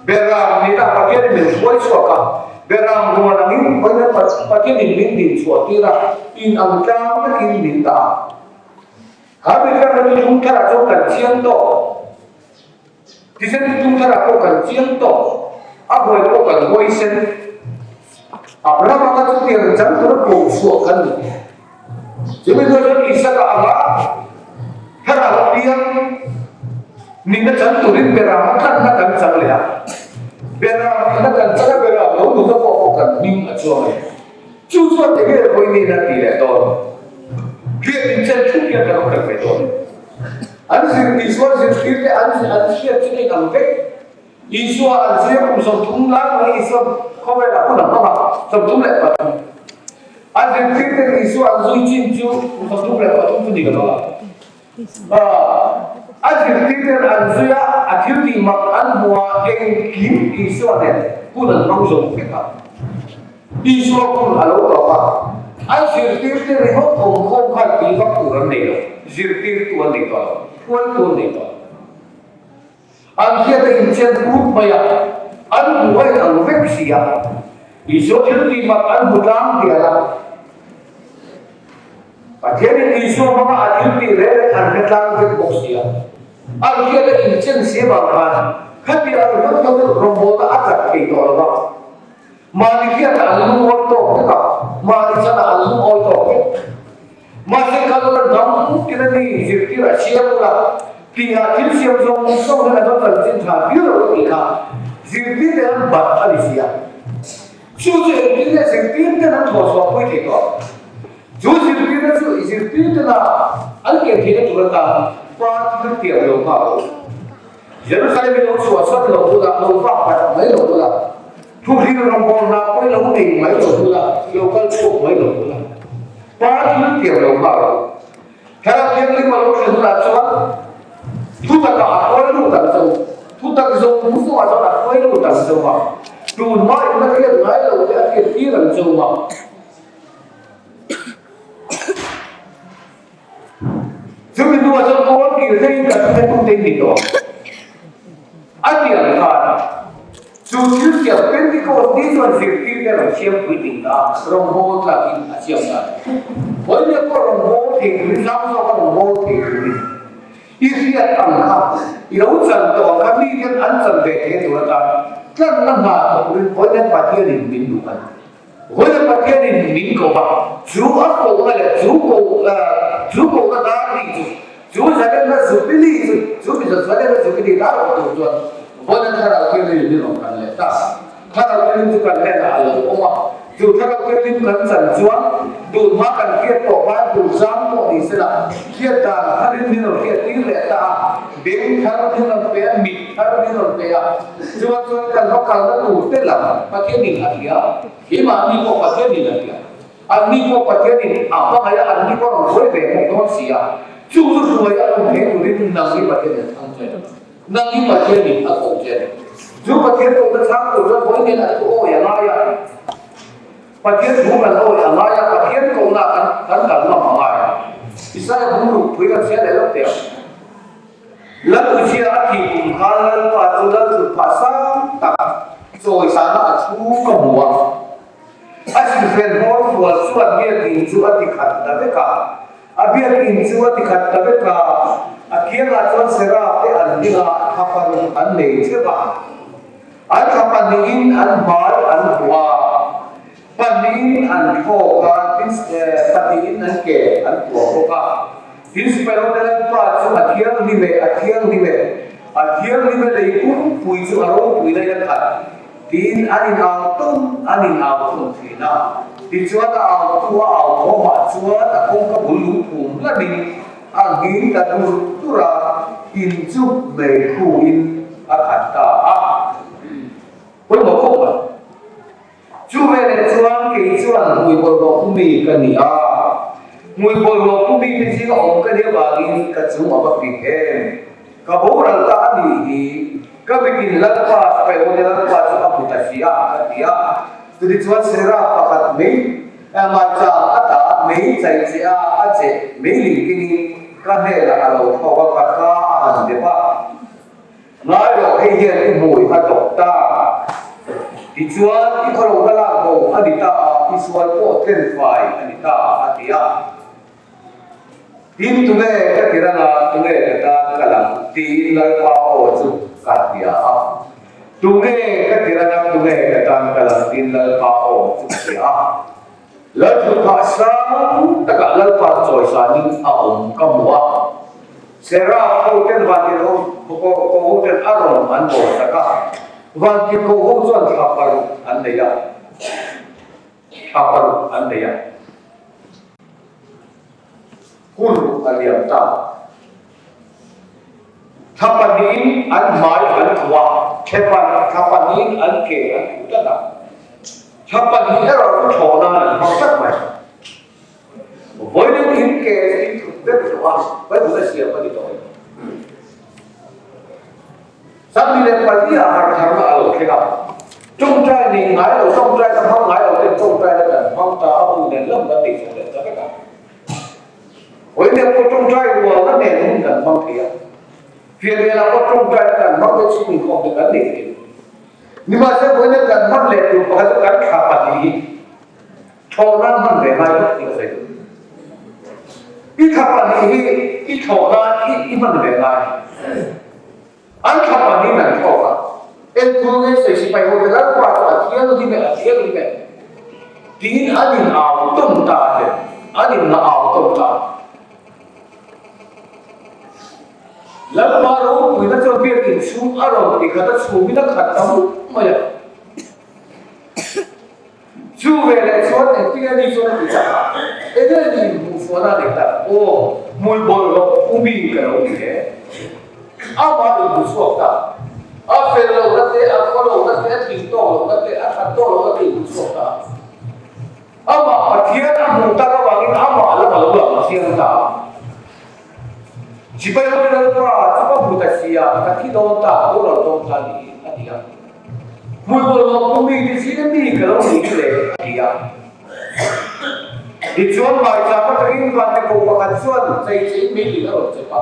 ber a nihna Pathian in min hruai chhuak a. Beram rual angin vawiin Pathianin min din chhuah tir a, in ang tlang takin min dah a. Kha mitlang chu thung tharah chuan kan chiang tawh. Thisen chu thung tharah pawh kan chiang tawh. A huai pawh kan huaisen. Abraham anga chutiang chang tura ko chhuah kan ni. Chumi hnuah chuan Isaka anga thlarau piang nihna chang turin Beram tlanna kan chang leh a. Beram nihna kan chang a, Beram lo nuna pawh pawh kan hming a chuang a ni. Chu chuan enge vawiin a tih leh dawn? Riat in chen thup hian kan awm reng mai dawn. An zir Isua zirtir te an an hriat chu eng ang vek? Isua an zir kum 30 lai mai Isua khawvelah hun a hmang a, 33. A zirtir ten Isua an zui chin chu kum 33 chu ni ka lo a. A zirtir ten an zui a, a thil tih mak an hmu a, engkim Isua nen hun an hmang zo vek a. Isua hun a lo tawp a, an zirtir te ringawt awmkhawm khan tih vak tur an nei lo, zirtirtu an nei tawh lo, hruaitu an nei tawh lo. An hriat a inchen put mai a, an hmu a inang vek si a. Isua thil tih mak an hmu tlang dial a. Pathianin Isua hmanga a thil tih reng reng an hre tlang vek bawk si a. An hriat a inchen si avang khan khati ang ringawt kha chu rawngbawlna a chak thei tawh lo va. Mahni hriatah an lungawi tawk vek a, mahni chanah an lungawi tawk vek. Mahse kal la dam tin a ni, zirtir a siam ula, tihah thil siam zawng zawng hian a lo chanchin tha viau lo a tih kha zirtir te an bat a ni si a. Chu chu engtin nge zirtir ten an thawhchhuah pui thei tawh? Chu zirtirna chu zirtir tena an ken theihna tur atan pa thil tiam lo nghal lo. Jerusalem i lo chhuahsan lo bula, lo vak bat mai lo bula, thuhril rawngbawlna pawh i lo nei mai lo bula, lo kal chhuak mai lo bula, pa thil tiam lo nghal lo. Thlarau Thianghlim a lo thlen hunah chuan thutakah a hruai lut ang che u, thutak zawng zawngah chuan a hruai lut ang che u a, tunhma in a hriat ngai lo te a hriat tir ang che u a. Chumi hnuah chuan kawl kir theiin kan hretute in ni tawh ang. A ti ang khan chu thil siam Pentecost ni chuan zirtirte rawn siam puitling ta a, rawngbâwl tlakin a siam ta a ni. Vawinia pawh rawngbâwl thei turin, zau zawka rawngbâwl thei turin i hriat ang kha, i lo chan tawh ang kha mi hian an chan ve thei tur atan tlanna hna thawk turin vawiin Pathianin min duh a ni. Vawiin Pathianin min ko a, chu a kohna leh chu ko chu kohna dar ni chu, chu zalenna Jubilee chu, chu mizo zalenna Jubilee dar awm tur chuan vawiin Thlarau Thianghlim min rawn kan leh ta. Thlarau Thianghlim chu kan hnenah a lo awm a, chu Thlarau Thianghlim kan chan chuan duhma kan hriat tawh Bible zam pawh ni sela, hriat dan tharin min rawn hriat tir leh ta a, beng thar min rawn pe a, mit thar min rawn pe a. Chuan chuan kan va kalna tur te lam Pathianin a hria, keimahni pawh Pathianin a hria, anni pawh Pathianin a hmangaih a, anni pawh a rawn hruai ve bawk dawn si a, chu chu hruai a awm thei turin nang hi Pathianin a chhang che a ni, nang hi Pathianin a ko che a ni. Chu Pathian kohna chhang tur chuan vawiin a thu awi a ngai a, Pathian thu kan awi a ngai a, Pathian kohna kan kan kal ngam a ngai. Isaiah bung rukpui kan chhiar leh lo teh ang. Lalpuichhia a thih kum khan Lalpa chu Lalthut phah sang tak chawisana a thu ka hmu a. A silfen hmawr fual chuan biakinn chu a ti khat ta vek a. A biakinn chu a ti khat ta vek a, a kiangah chuan seraf te an ding a, thla paruk an nei theuh a. An thla pahnihin an hmai an hmu a, pahnihin an thlawk a, tin pahnihin an ke an tuah bawk a. Tin Sipaiote Lalpa chu a thianghlim e, a thianghlim e, a thianghlim e lei pumpui chu a ropui daih a khat, tiin an in au tawn, an in au tawn thin a. Tichuan a autu a au thawmah chuan a kawngka bul lungphum hlamin a nghing ta dur dur a, in chu meikhuin a khat ta a. Pawimawh khawp mai. Chu veleh chuan kei chuan hmui bawlhhlawh pumi ka ni a, hmui bawlhhlawh pumi te zinga awm ka nih avangin ka chung a va fing em. Ka boral ta a nih hi, ka mitin Lalpa Sipaihawte Lalpa chu a hmu ta si a, ka ti a. Chutichuan Seraf pakhat mei maichang a ta mei chai che a, a che mei ling kengin ka hnenah a lo thlawk a, ka ka a han dep a. Ngai rawh, hei hian i hmui a dawk ta. Tichuan, i khawlo ka lak bo a ni ta a, i sual pawh tlenfai a ni ta, a ti a. Tin, tunge ka ti rang a, tunge ka tan kal ang? tiin Lalpa aw chu ka hria a. Tunge ka ti rang a, tunge ka tan kal ang? tiin Lalpa aw chu ka hria a. Lalthutphah sang takah Lalpa chawisanin a awm ka hmu a. Seraf hoten vantirhkoh hoten a rawn an bawlsak a, vantirhkoh ho chuan thla paruk an nei a, thla paruk an nei a. Hun ruk a liam ta. Thla pahnihin an hmai an thu a, thla pahnihin an ke an thu tlat a. Thla pahnih erawh chu thlawh nan an hmang tlat mai. Vawiin in ke chu in thut vek tawh a, Bible a siam a ni tawh em? 2004 ah hartharna a lo thleng a, tawngtai nei ngai lo, tawngtai na hmang ngai lo ten tawngtai na kan hmang ta a, bu nen lam kan nei chho leh ta vek a. Vawiin pawh tawngtai rualna nen hun kan hmang thei a, fianrial ah pawh tawngtai na kan hmang te chhung inkhawm te kan nei thei. Nimahsela vawiin kan hman leh tur pakhat chu kan thla pahnih hi thlawh nan hman ve ngai vek tih ka sawi duh. I thla pahnih hi i thlawh nan i i hman ve ngai. An thla pahnihin an thlawk a, entur nge sawi sipai ho te Lalpa chu a thianghlim e, a thianghlim e tiin an in au tawn ta a hle, an in la au tawn ta a. Lalpa ropuina chuan biakin chhung a rawn ti khat a, chhumin a khat ta mup mai a. Chu veleh chuan engtin a ni chuan a ti chak a, Enge ni hmuh fuan a nei tak? Aw, hmui bawlhhlawh pu mi ka lo ni e. Amah in hmu chhuak ta. A fel lohna te, a khaw lohna te, a tling tawk lohna te, a that tawk lohna te in hmu chhuak ta. Amah Pathian a hmuh tak avangin amah lam a lo lang chiang ta. Sipai ho Lalpa chu ka hmu ta si a, ka thi dawn ta, ka boral dawn ta a ni, a ti a. Hmui bawlhhlawh pu mi ti zing a mi ka lo ni hi le, a ti a. Tichuan maicham atangin Vannekoh pakhat chuan chei chei meiling a rawn chep a,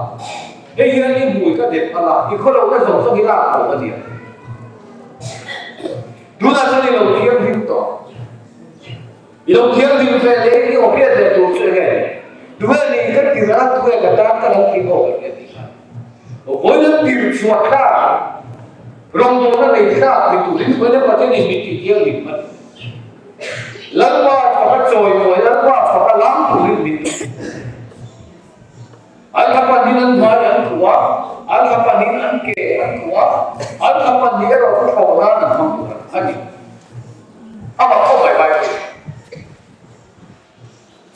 Hei hian i hmui ka dep ang a, i khawlohna zawng zawng hi lak lo a ni a. Tunah chuan i lo thianghlim tawh. I lo thianghlim ve leh i aw hriat leh tur chu enge ni? Tunge ni ka tir a, tunge ka tan ka lo tih awk ang e tih kha. Vawiin an tir chhuah thlak, rawngbawlna nei thlak ni turin vawiin an Pathian in min tih thianghlim a ni. Lalpa faka chawimawi, Lalpa faka lam turin min ti. An thla pahnihin an hmai an khuh a, an thla pahnihin an ke an khuh a, an thla pahnih erawh chu thlawh nan an hmang tur a ni. A mak khawp mai Bible.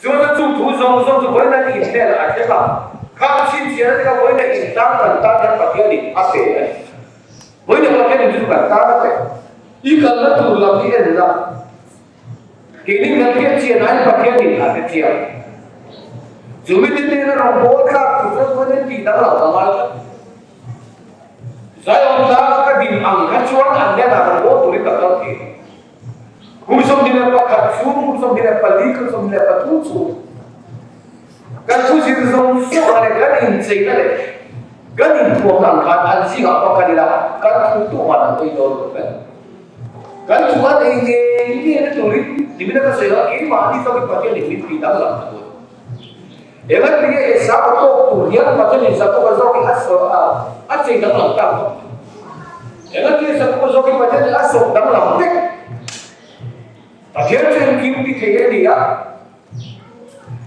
Chuan a chung thu zawng zawng chu vawiin an inhel a thleng a, khang chhinchhiahna te kha vawiin a intan kan tan hian Pathianin a pe a ni. Vawiin a Pathianin chu kan tan a pe. I kalna tur lam hi en la. Keini kan hriat chian aiin Pathianin a hre chiang. Chu mite hnena rawngbâwl thlâk tur chuan Pathian tih dang lo ka ngai tlat. Zion tlânga ka din ang kha chuan an hnenah rawngbâwl turin ka kal thei lo. Kum 21 chhung, kum 24, kum 23 chhung kan thu zir zawng zawng leh kan incheina leh kan inthuamna ang khan an zingah va kal ila kan thu tuman an ei dawn lo vek. Kan thu a nei ngei ngei na turin nimina ka sawi a, keimahni zawkin Pathianin min tih danglam a duh. Engati nge Esau a tawk tur hian Pathianin Jakoba zawkin a sawi a, a chei danglam tak bawk. Engati nge Jakoba zawkin Pathianin a sawm danglam vek? Pathian chu engkim ti thei a ni a.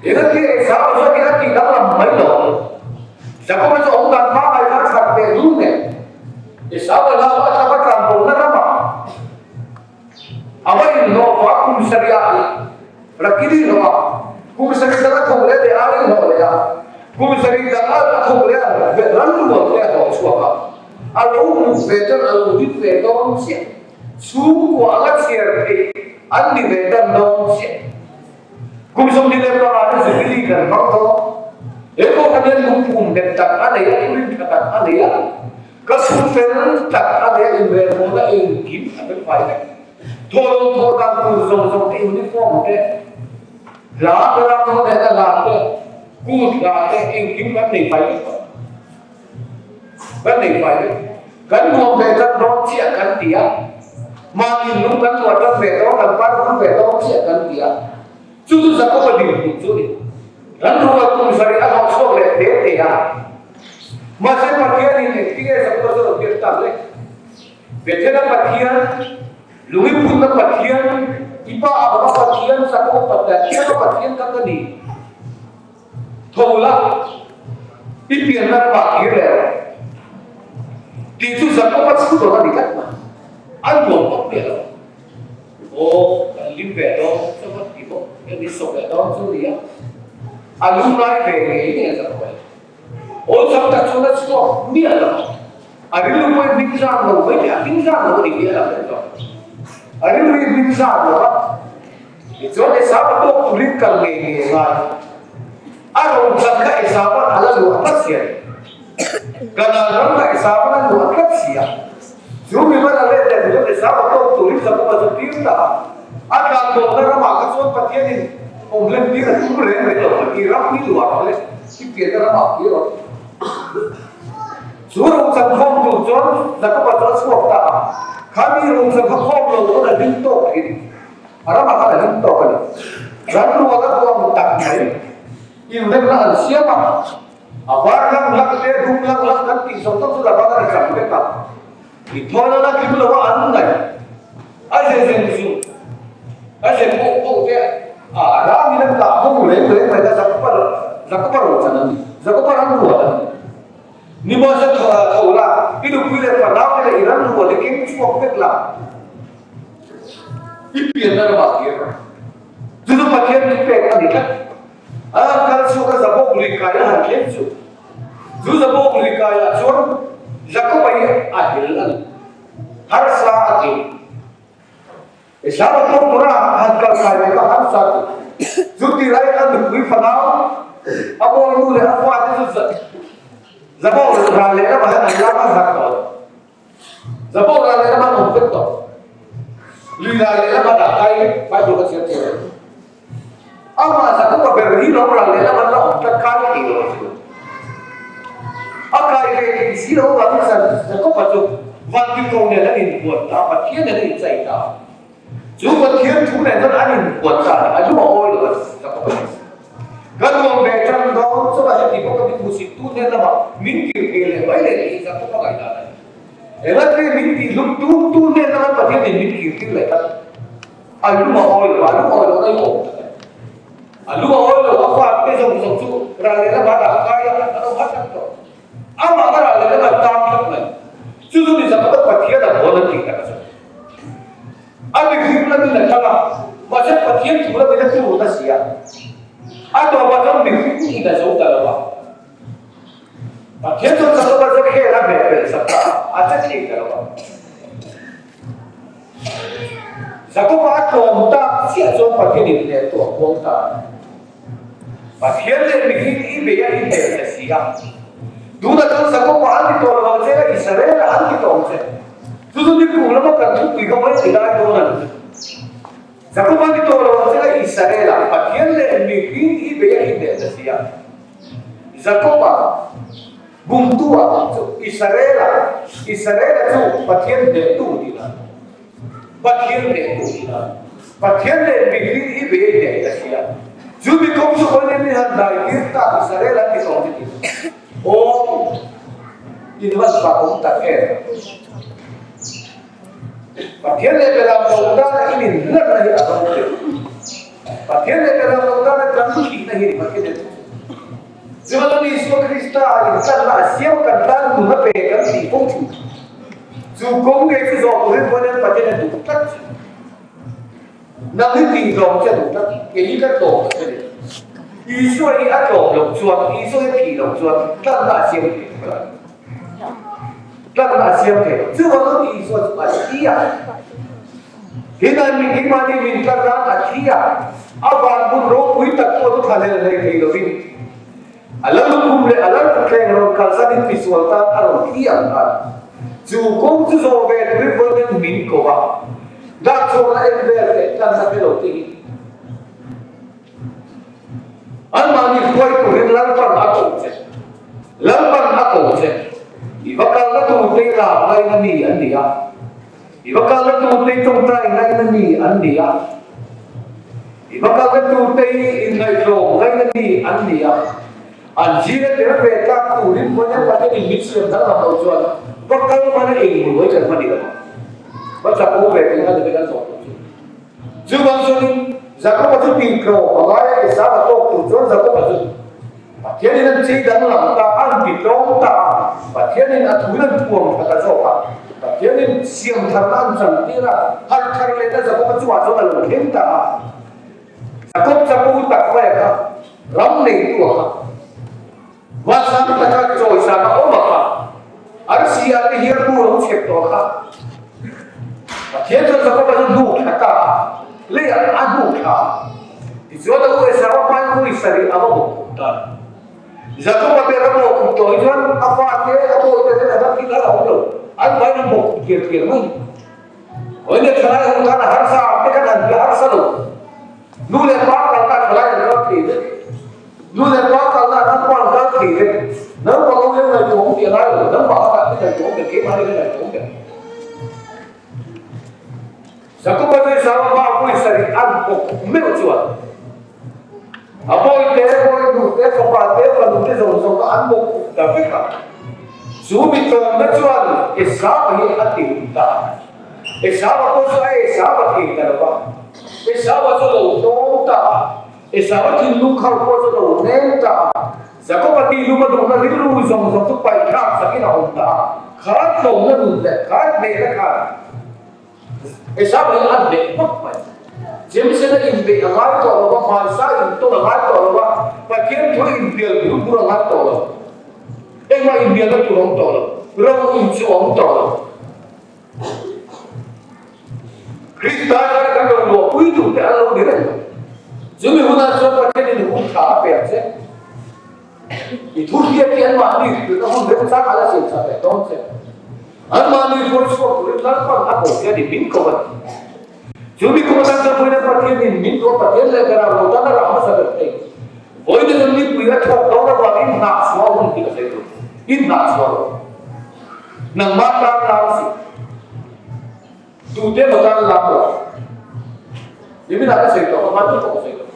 Engati nge Esau zawkin a tih danglam mai lo? Jakoba chu awm dan pangngai kha a that ve dun nen. Esau a lau a tlak a tlan bo na ramah a va inhlawh a, kum sarih Rakili hlawh a, kum sarih dang a thawk leh leh a inhlawh leh a, kum sarih dang a thawk leh a ran rual te a hlawh chhuak a, a lo hmuh ve chuan a lo hlim ve dawn chiah, chhungkua anga chhiar theih an ni ve tan dawn chiah. Kum 25 na Jubilee kan hmang dawn. He pawh khan hian lungphum nghet tak a nei a, thurin tha tak a nei a, ka chhung fel tak a nei a, inrelbawlna engkim a fel fai vek. Thawhlawm thawh dan tur zawng zawng te, uniform te, hla te, ram ho nena hla te, kut hla te, engkim kan nei fai vek tawh. Kan nei fai vek. Kan nuam ve tan dawn chiah kan ti a. Mahni lung kan luah tan ve dawn, kan par vul ve dawn chiah kan ti a. Chu chu Jakoba dinhmun chu a ni. Ran rual kum sarih a hlawh chhuak leh te te a. Mahse Pathianin engtinge Jakoba chu a lo biak tak le? Bethela Pathian, Lungiphutna Pathian, i pa Abrahama Pathian, Jakoba Pathian, Isaka Pathian kha ka ni. Tho la, i pianna ramah kir leh rawh. Tih chu Jakoba chhu dawn a ni tlat mai. A nuam bawk miah lo. Aw, kan lim ve dawn chu va ti bawk. Heng min sawp leh dawn chu nia. A lum lai ve ngei ngei a Jakoba hi. Awlsam tak chuan a chhuak miah lo. A rilru pawhin hming zan lo mai leh a hming zan lo a ni tih a lang leh tawh. A rilru hi hming zan lo a. Tichuan Esau-a tawk turin kal ngei ngei a ngai. A rochak kha Esau-a'n a la luah tlat si a ni. Kanaan ram kha Esau-a'n a luah tlat si a. Chu mi hman a let leh chuan Esau-a tawk turin Jakob-a chu tir ta a. A tlan tawhna ramah kha chuan Pathianin awm lem tir a tum reng reng lo a, i ram hi luah rawh le, i pianna ramah kir rawh. Chu rochak khawm tur chuan Jakob-a chu a chhuak ta a. Kha mi rochak kha khawm lo pawn a hlim tawk thin. A ramah khan a hlim tawk a ni. Ramrual a duang tak mai. Inremna an siam a, a var lang lang te, dum lang lang kan tih zawng zawng chu Laban a ri cham vek a. Inthawina la tling lo a an ngaih. A ze zen zu, a ze pawh pawh te a ram in an kah ho reng reng mai kha Jakoba Jakoba rochan a ni. Jakoba ramrual a ni. Nimahse tho la, i nupui leh fanau te leh i ramrual i keng chhuak vek la. I pianna ramah kir rawh. Chu chu Pathian min pek a ni tlat. A han kal chhuak a Zabawk lui kai a han thleng chu. Chu Zabawk lui kaiah chuan Jakoba hi a hel a ni. Harsa a ti. Esau a tawk tura a han kal kai ve kha harsa a ti. Chu ti lai a nupui fanau, a bawlnu leh a fate chu Zabawk ral leh lamah hian an lam a zak tawh lo. Zapawh ral leh lama awm vek tawh. Lui ral leh lama dah kai Bible ka chhiar thiam lo. Amah Jakoba ber hi lo ral leh lama la awm tlat kai thei lo chu. A kai ve thei si lo avangin Jakoba chu vantirhkoh nen an inbuan ta, Pathian nen an inchai ta. Chu Pathian thu nen chuan an inbuan ta a ni, a lu a awi lo a Jakoba hi. Ka nuam ve tan dawn chuan heti bawk a min hmusit tu hnen lamah min kir thei leh mai leh tih Jakoba ngaihdan a ni. Engati min tih hlum tu tu hnen lama Pathian in min kir tir leh tlat. A lum a awi lo, a lum awi lo na i awm tak a ni. A lum a awi lo, a fate te zawng zawng chu ral leh lamah dah kai a, an awm hat tlat tawh. Amah ka ral leh lamah tan tlat mai. Chu chu ni Jakoba Pathian a bawn an tih tak a chu. A mihring lamin a tang a, mahse Pathian thu lamin a turu ta si a. A tawpah chuan mihring in a zo ta lo a. Pathian chuan Jakoba chu khel a hmeh pelh sak ta a, a che thei ta lo a. Jakoba a tlawm tak chiah chuan Pathian in hneh tu a huang ta a. Pathian leh mihring i bei a i hmel ta si a. Tunah chuan Jakoba an ti tawh lo ang che a, Israel-a an ti tawh ang che. Chu chu nikum lama kan thupui kha mai ti lai dawn a ni. Jakoba an ti tawh lo ang che a, Israel-a Pathian leh mihring i bei a i hmel ta si a. Jakoba bumtua chu Israel-a, Israel-a chu Pathian hnehtu tihna a ni. Pathian hnehtu tihna a ni. Pathian leh mihring i bei a i hneh ta si a. Chu mi kawng chu hawi nen min han dai tir tak Israel an ti tawh ang che tih. Aw, in van fak awm tak em? Pathian leh Beram lo tana in inhlanna hi a ro teh. Pathian leh Beram lo tana kan thihna hi ni Pathian leh Chuan Isua Krista a inhlanna a siam kan tan nun a pe kan tih fo thin. Chu kawng ngei chu zawh turin pawhin an Pathian a duh tlat thin. Nang hi tih tlawm che duh tlat, kei hi ka tlawm ta che ni. Isua hi a tlawm loh chuan, Isua hi a thih loh chuan tlanna a siam thei lo. Tlanna a siam thei lo. Chuvangin Isua chu a thi a. Tin, an mi keimahni min tlan nan a thi a. A van hmun ropui tak pawh chu thlahlel hlei thei lovin a lal lukhum leh a lal thutthleng rawn kalsanin misual tan a rawn thi ang khan chu kawng chu zawh ve turin vawiin min ko a. Dah chhuahna en vel leh tlanna te lo ti hi anmahni hruai turin Lalpan a ko che. Lalpan a ko che. I va kalna tur te i lak laina mi an ni a. I va kalna turte hi tawngtai ngaina mi an ni a, i va kalna turte hi inngaihtlawm ngaina mi an ni a, an zinga tel ve tlak turin Vawiin Pathianin min siam danglam loh chuan va kal hmana engmul mai kan hman i lo ang. Va chak u ve tih kha ni kan zawh tur chu. Chuvang chuanin Jakoba chu tihtlawm a ngai a, Esau a tawk tur chuan Jakoba chu Pathianin an chei danglam ta, an titlawm ta a, Pathianin a thuin an thuam tha ta zawk a, Pathianin siam tharna an chantir a, harh thar lehna Jakoba chungah chuan a lo thleng ta a. Jakob chapo tak mai a kha, ram neitu a kha, Vansang taka chawisana awm a kha, arsi ah te hian bu lo chhep tawh a kha. Pathian chuan Jakoba chu hnuk thla ta a, leiah a hnuk thla a. Tichuan a u Esau a hmain ui sarih a va bawk khum ta a. Jakoba ber a bawk khum tawh hi chuan a fate, a bawite ten a dang thil a la awm lo, an hmain an bawk khum tliar tliar mai. Hawi leh thalai ho tan a harsa te khan an bia harsa lo. Nu leh pa kalna thalai an kal thei vek. Nu leh pa kalna naupang an kal thei vek. Naupang ho hian ngaihtuah awm tih a ngai lo. Naupang a kah te ngaihtuah awm ber, keimahni kha ngaihtuah awm ber. Jakoba chu Esau pa vawi sarih an bawk meuh chuan a bawite, bawinu te, fapa te, fanu te zawng zawng kha an bawk khum ta vek a. Chu mi tlawmna chuan Esau hi a ti hun ta a. Esau-a pawh chu a Esau-a thei ta lo va. Esau-a chu a lo tlawm ta a. Esau-a thinlung khauh pawh chu a lo nem ta a. Jakob-a tihlum a duhna rilru zawng zawng chu paihthlak sakin a awm ta a. Kha tlawmna nun leh kha hnehna khan Esau-a hi a hneh hmak mai. Jameson-a inbeih a ngai tawh lo va, hmaisa intawn a ngai tawh lo va, Pathian thu inbial bur bur a ngai tawh lo. Engmah inbialna tur a awm tawh lo. Ro inchu a awm tawh lo. Krista chuan kan rawn luahpui tur te an lo ni reng mai. Chumi hunah chuan Pathianin hun tha a pe ang che. I thu hriat hi anmahni hrilhna hun remchang a la siam chak leh dawn che. Anmahni hruai chhuak turin Lalpan a ko che a ni, min ko a ni. Chumi kum atan chuan vawiin Pathianin min duh a, Pathian leh ka ram lo tan a rah hmasa ber thei. Vawiin chu nipui a thawk dawn avangin hnahchhuah hun tih a sawi tur. I hnahchhuah rawh. Nangmah tan lam suh. Tute emaw tan lam rawh. Niminah ka sawi tawh, ka hman pawh ka sawi tawh.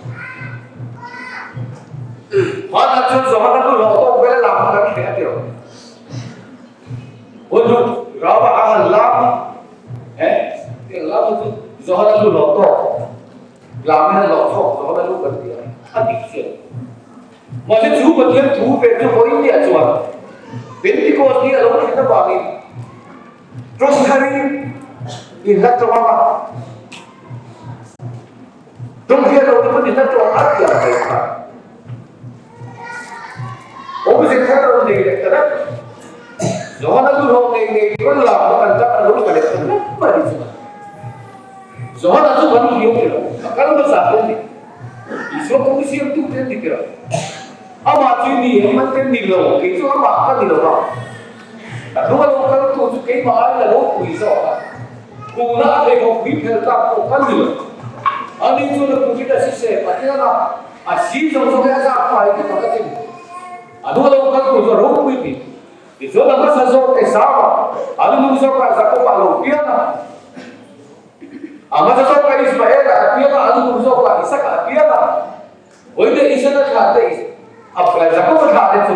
Hmanah chuan Johana chu hlawh tawk vel a lam kha kan hreh a ti rawh. Hun chu Rama a han lam a, eh, tiang lam chu Johana chu hlawh tawk lam in a hlawh chhuak Johana lu kan ti a, a dik chiah. Mahse chu Pathian thu ve chu vawiin ni ah chuan Pentecost ni a lo thlen avangin tawng tharin in la tawng ang a, tawng hian lo te pawn in la tawng a ti ang mai kha. Awmze thar lo nei leh ta vek. Johana lu hlawh ngei ngei chuan lam na kan tan a lo tla leh ta vek mai ni chuan. Johana chu kan hliau ti lo, a kal hmasa te an ni. Isua kawng siamtu te an ni ti lo. Amah chu i ni em an te ni lo, kei chu amah ka ni lo va. A hnung a lo kal tu chu keimah aiin a lo pui zawk a, tuna a theikhawk pui phel tlak pawh ka ni lo. Ani chuan a puhit a si se, Pathian a a si zawng zawng hi a zak fai vek a ka ti. A hnung a lo kal tu chu a ropui ti. Tichuan a hmasa zawk Esau-a, a lu zawkah Jakob-a a lo piang a. A hmasa zawkah Ismael-a a piang a, a lu zawkah Isaka a piang a. Vawiin Isaka thlah te, Jakob-a thlah te chu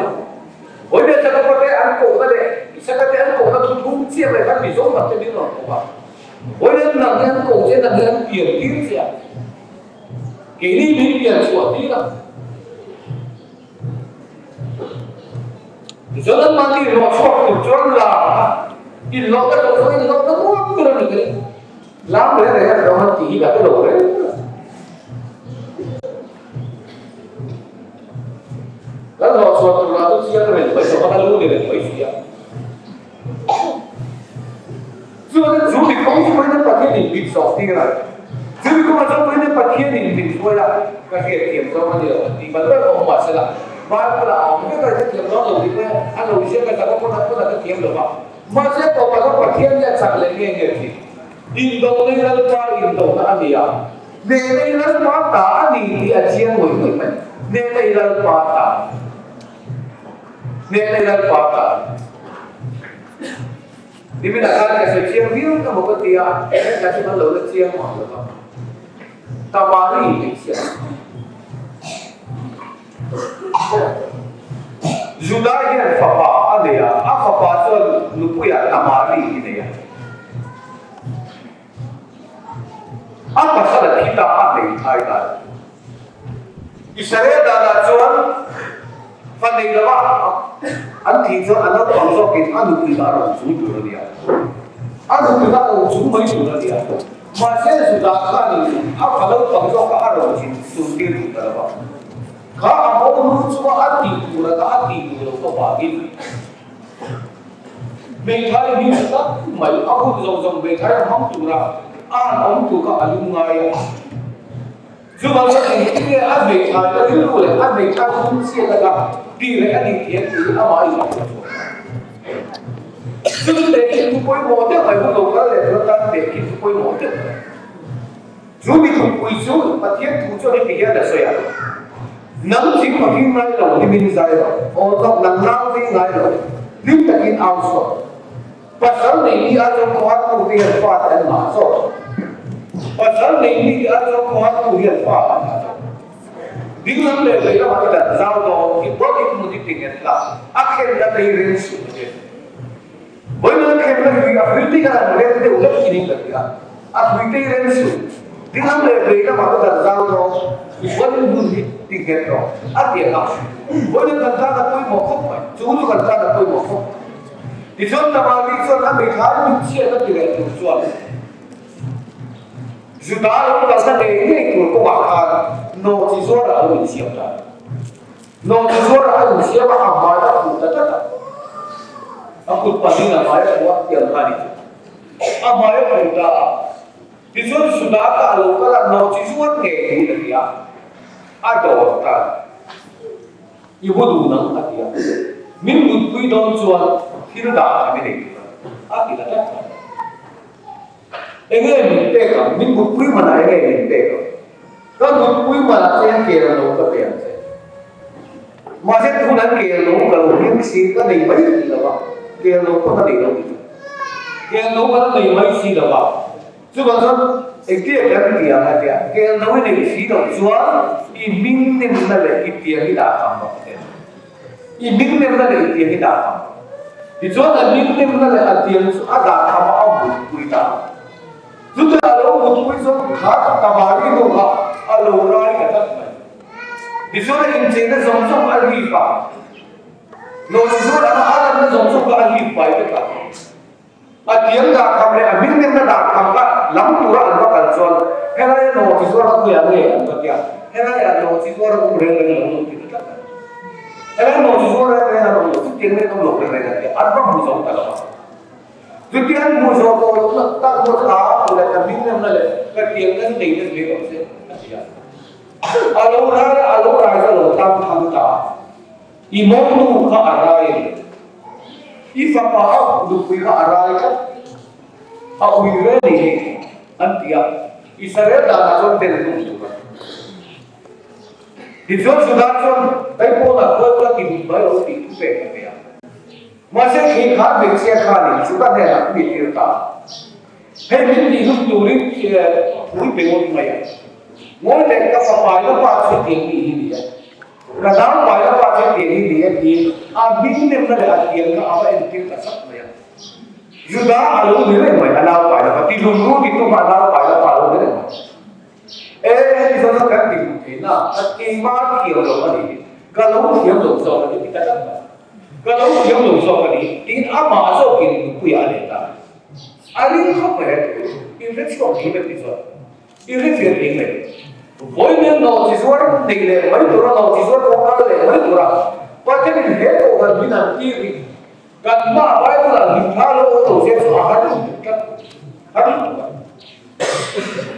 vawiin Jakob-a te an kohna leh Isaka te an kohna thu thum chiah mai khan Mizo hnam te min rawn ko a. Vawiin nang hi an koh che, nang hi an pian tir che a, keini min pian chhuah tir a. Tichuan anmahni hlawh chhuak tur chuan lam a inhlawhna tawh chuan inhlawhna nuam ber a ni ka ring. Lam reng reng a hlawh han tih hi ka hre lo reng. Kan hlawh chhuah tur lah chu chiang reng mai tawh a, ka lu ni reng mai si a. Chuan chu mi kawng chu pawhin Pathianin min zawh tir a, chu mi kawngah chuan pawhin Pathianin min hruai a, ka hriatthiam zawng a ni lo an ti bal ber awm mahsela Bible ah a awm vek a, hriatthiam zawng lo tih pawhin a lo ziak a, chak a pawn a pawn a ka thiam lo va, mahse tawpah chuan Pathian hi a chak leh nge nge thin. Indona hi Lalpa indona a ni a, hnehna hi Lalpa ta a ni tih a chiang ngawih ngawih mai, hnehna hi Lalpa ta a ni, hnehna hi Lalpa ta a ni. Niminah khan ka sawi chiang viau emaw ka ti a, hetlai chu kan lo la chiang mah lo va. Tamari hmeichhia. Juda hian fapa a nei a, a fapa chuan nupuiah Tamari hi nei a. A pasal a thi ta a hmeithai ta. Israel danah chuan fa nei lova an thih chuan a naupang zawkin a nupui kha a rawn chung tur a ni a. A nupui kha a rawn chung mai tur a ni a. Mahse Judah khanin a fa naupang zawk kha a rawn chin chung tir duh ta lova. Kha a bo hnu chunga a tih tur a kha a tih duh loh avangin hmeithai hming tha tak mai a hun zawng zawng hmeithai a hmang tura a han awm tur kha a lungngai a. Chuvang chuan engtin nge a hmeithai ka rilru leh a hmeithai hung chiat aka tih leh a nih thiam tih hi amah a inhmuh chhuah ta. Chumi tehkhin thu pawimawh deuh mai hun lo kal leh tur atan tehkhin thu pawimawh deuh mai. Chu mi thupui chu Pathian thu chuan heti hian a sawi a, Nang thing ma him ngai lo hlimin zai rawh, aw tlawk nang nau vei ngai lo, hlim takin au chhuak. Pasal nei mi a chuan kawngah tu te hian fa te an ngah zawk. Pasal nei mi a chuan kawngah tu hian fa an ngah zawk. Ding lam leh vei lamah i dan zau dawn, i buat i hmun i ti nghet la, a khenna te hi ring suh ang che. Vawiin a khenna hrui a hrui te hian an rem deuh hlek thin in ka ti a, a hrui te hi rem suh. Ding lam leh vei lamah ka dan zau dawn, i buat i hmun hi ti nghet rawh, a ti ang a. Vawiin kan tan a pawimawh khawp mai, chu chu kan tan a pawimawh khawp mai. Tichuan Tamari chuan a mithlai mit chhiat a ti leh tur chuan Juda lo kalna ngei ngei tur kawngah khan nawhchi zuarah a lo insiam ta. Nawhchi zuarah a insiam a, a hmai a khuh ta tlat a. A kut pahnihin a hmai a khuh a, tiang kha a ni chu. A hmai a khuh ta a. Tichuan Juda kha a lo kal a, nawhchi zuar ngei niin a ti a, a dawr ta. I hu duh nang a ti a, min mutpui dawn chuan thil dah kha mi nei tur a ti ta tlat mai. Enge min pek ang? Min mutpui manah enge min pek ang? Ka mutpui manah che hian kel lo ka pe ang che. Mahse tunah kel lo ka lo hlim si ka nei mai si lo va, kel lo pawh ka nei lo ti chu. Kel lo ka la nei mai si lo va. Chuvang chuan engtia kan ti ang a tia, kel no i neih si loh chuan i hming nemna leh i tiang i dah tham bawk a tia. I hming nemna leh i tiang i dah tham. Tichuan a hming nemna leh a tiang chu a dah tham a, a mutpui ta a. Chutah a lo mutpui chuan kha Tamari nu kha a lo rai ta tlat mai. Tichuan a incheina zawng zawng a lip a, Lawsi zuar anga a lanna zawng zawng kha a lip fai vek a. A tiang dah tham leh a hming nemna dah tham kha lam tura an va kal chuan helaia naw chi zuar a khuiah nge an va ti a, helaia naw chi zuar a awm reng reng lo lo ti ta tlat a. Helaia naw chi zuar reng reng an awm lo, chutiang reng awm lo reng reng an ti a, an va hmu zo ta lo a. Chutiang an hmuh zawh tawh lohna tak pawh chu a a leh ka hming nemna leh ka tiang ka chu nei na mai rawh se a ti a. A lo rai a, a lo rai chu a lo tang thang ta a. I mawngnu kha a rai a ni. I fapa a nupui kha a rai tlat. A ui ve ni hi an ti a. Israel danah chuan bel hlum tur a ni. Tichuan Judah chuan Taipawnah khuai kula ti hum mai lo tih thu pek a pe a. Mahse khi khan hmeichhia khanin Judah hnenah mi tir ta a. Hei min tih hlum turin thu i pe ngawt mai a. Ngawi leh ka fapa i la pa chu tiang mi hi ni e. Ka nau pa i la pa chu tiang hi ni e tiin a hming nemna leh a tiang kha a va entir ta sak mai a. Juda a lo ni reng mai, a nau pa i la pa. Ti hlum ru ti tum a a nau pa i la pa a lo ni reng mai. E, heti zawng zawng kan ti hlum thei na, ka keimah thiam lo a ni hi. Ka lo thiam lo zawk a ni ti ta tlat mai. Ka lo thiam lo zawk a ni tiin amah zawkin nupuiah a let a. A ring khawp mai a ti. In hre chhuak ding mai ti chuan in hre fiah ding mai. Vawiin naw chi zuar nei leh mai tura naw chi zuar pawh kal leh mai tura Pathianin he kohhran min han tir hi kan hma Bible ah hlim thla lo awm lo se chu a har lutuk tlat har lutuk a.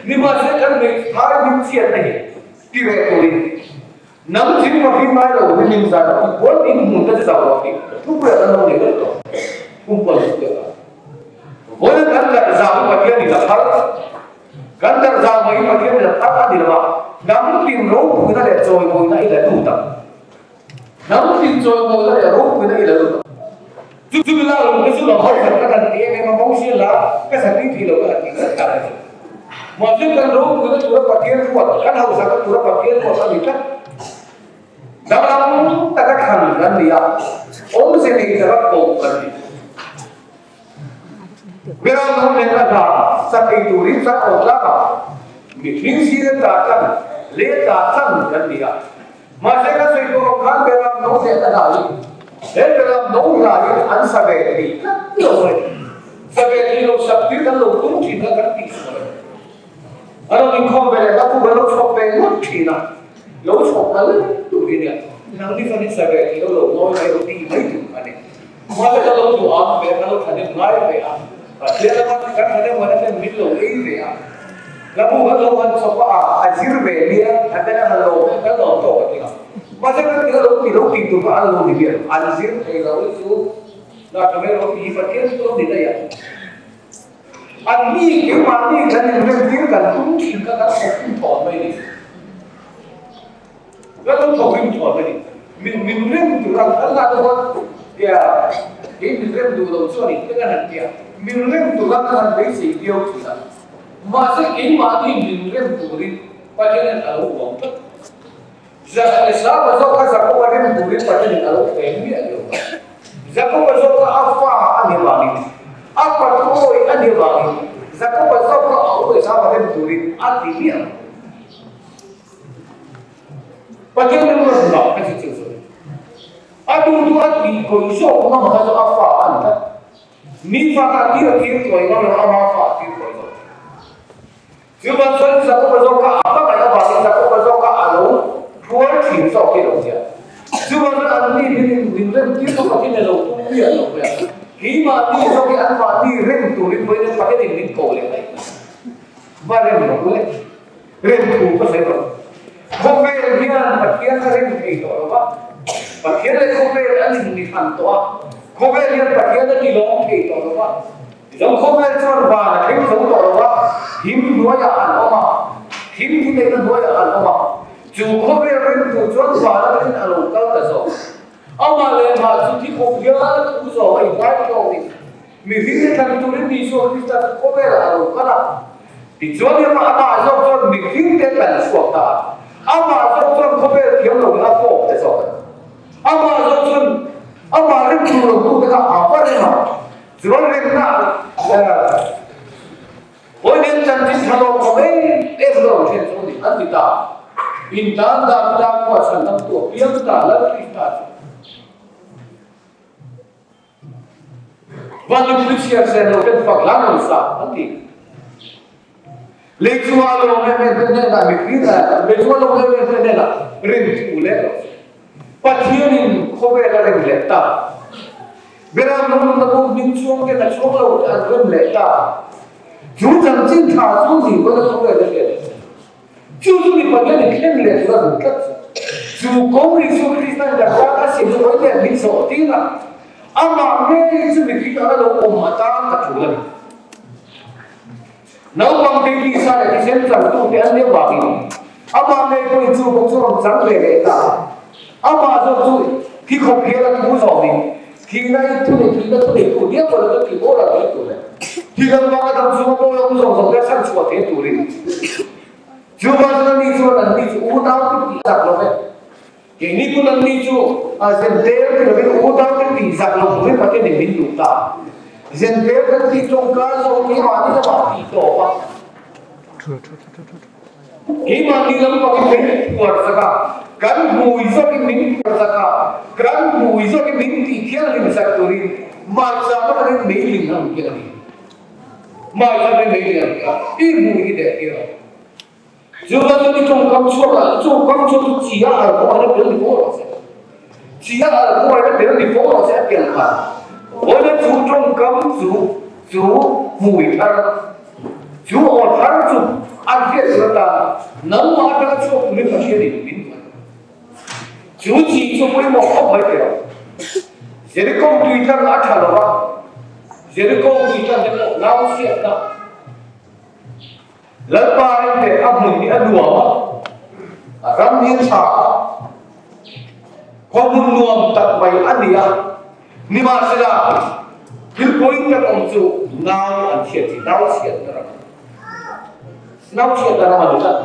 Nimahse kan neih thai hlim chhiatna hi ti reh turin Nang thing ma him ngai lo hi min zai lo i puan in hmun te chu zau lo tih thu pui ah kan lo nei daih tawh kum puan chu pek a vawiin kan darh zau hi Pathian in a phal kan darh zau mai hi Pathian in a phal a ni lo a nang tin ropuina leh chawimawina i la lut ang nang tin chawimawina leh ropuina i la lut ang chu chumi lak lung te chu lo hausa ka. han ti em em a, Mosia hla ka sa tui thei lo ka han ti ngat tak a ni. Mahse kan ropuina tura Pathian ruat, kan hausakna tura Pathian ruat a ni tlat. Danglam taka thlan kan ni a, awmze nei taka koh kan ni. Beram no nen a hla sa thei turin kan aw tlak a, mihring zir ta chan leh ta chan kan ni a. Mahse kan sawi tawh ang khan Beram no nen a hla hi he Beram no hla hi an sa ve thei tlat lo mai. Sa ve thei lo sak tir kan lo tum thin kha kan tih sual a ni. A rawn inkhawm ve leh hla chu kan lo chhawk ve ngawt thin a, lo chhawk kal tur hi nia, nangni chuan in sa ve thei lo lo ngawi mai lo tih mai tur a ni. Mahse ka lo duh ang ve a, ka lo thahnem ngai ve a, Pathian lama kan thahnem ngaihna ten min lo ei ve a, hla bu kan lo han chhawp a, a zir ve nia, a ten a han lo ve kan lo tawk a nia. Mahse kan ti a lo ti lo tih tur kha an lo ni miah lo, an zir thei lo hi chu na tha mai lo tih hi Pathian chu lo ni daih a. Anni keimahni kan inremtir kan tum thin kha kan thawk rim thawn mai a ni. Kan lo thawk rim thawn mai a ni. Min min rem tur ang kan la deuh a, tia kei min rem duh lo chuan in kan han tia, min rem tur ang kan han beisei viau thin a. Mahse keimahni min rem turin Pathianin a lo uang tlat. Esau zawk kha Jakoba rem turin Pathianin a lo hreng miah lo a. Jakoba zawk kha a fa a ni vangin, a pathawi a ni vangin Jakoba zawk kha a u Esau rem turin a ti miah lo. Pathian rilru a hmuh ka ti chu chu. A duh duh a tih kawi zawk ngam kha chu a fa a ni tlat. Mi fa kha a tir a tir kawi ngam lo, ama fa a tir kawi zawk. Chuvang chuan Jakoba zawk kha a hmangaih avangin Jakoba zawk kha a lo hruai thin zawk hi a lo nia. Chuvang chuan anni min min rem tir kha Pathian a lo tum miah lo mai a. Keimahni zawk hi anmahni rem turin vawiin Pathianin min ko leh daih mai. Va rem rawh u le. Rem thu ka sawi rawh. Khawvel hian Pathian a rem thei tawh lo va. Pathian leh khawvel an inmi hran tawh a. Khawvel hian Pathian a tilawm thei tawh lo va. Zo khawvel chuan van a thleng zo tawh lo va, thim hnuaiah an awm a, thim thu neihna hnuaiah an awm a. Chu khawvel ringtu chuan van atangin a lo kal ta zawk. Amah leh mah chu thi khawp hial thu zawh a inhai tawkin mihringte thlan turin Isua Krista chu khawvelah a lo kal a. Tichuan amah amah zawk chuan mihringte tlan chhuak ta a, amah zawk chuan khawvel thiam loin a fawp ta zawk a ni. Amah zawk chuan amah ringtu lotute kha a va rem a. Chuan rinna Vawiin chanchin tha lo khawp em em lo then chu ni an ti ta. In tan Davida khua chhan dam tu a piang ta Lal Krista chu. Van mipui chhiar sen lo ten fak hlan rawn sa an ti. Lei chunga lo em em te hnenah mipui lei chunga lo em em te hnenah rin thu leh rawh se. Pathianin khawvel a rem leh ta. Beram lo nunna pawh hming chuang ten a chuang lo te an rem leh ta. Chu chanchin tha chu ni pawn a khawvel a hriat leh. Chu chu mi Pathianin thlen leh tur a duh tlat chu. Chu kawng Isua Kristan kan tan a siam chu vawi leh min zawh tir a. Amah ngei chu mihring anga lo awm atan a tul a ni. Naupang te tisa leh thisen changtute an nih avangin amah ngei pawhin chu bawk chu rawn chang ve leh ta a. Amah zawk chu thi khawp hial a thu zawmin thihna in thu nei thihna thu neitu diam lo chu tih boral thei tur leh thi lam vanga dam chunga bo lo zawng zawng te a chhan chhuah thei turin chuvang chuan ani chuan anni chu unau te tih zak lo ve. Keini pawn anni chu a zentel ti lovin unau te tih zak lo turin Pathianin min duh ta. Zentel kan tih tawngka zawk keimahni lamah tih tawp a. Keimahni lampangin min phuar zak a, kan hmui zawkin min phuar zak a, kan hmui zawkin min tih thianghlim zak turin mahchah atangin meiling a awm kiang a ni. Mahchah atangin meiling a awm kiang a, i hmui hi deh tir ang. Chu chu ni tawngkam chhuak ah tawngkam chhuak chu chi a al pawh a tel ni fo rawh se. Chi a al pawh a tel ni fo rawh se a tel kha. Awle chu tawngkam chu chu hmui thar chu aw thar chu an hriat tur atan nangmah atanga chhuak turin Pathian in min duh a ni. Chu chi chu pawimawh khawp mai teh rawh. Jericho tui tlang a tha lo va, Jericho tui tlang te pawh nau chhiatna. Lalpa rin leh a hmun hi a nuam a, a ram hi a tha a, khaw hmun nuam tak mai a ni a, nimahsela. Thil pawi tak awm chu nau an chhiat hi nau chhiatna ram a ni. Nau chhiatna ram a ni tlat.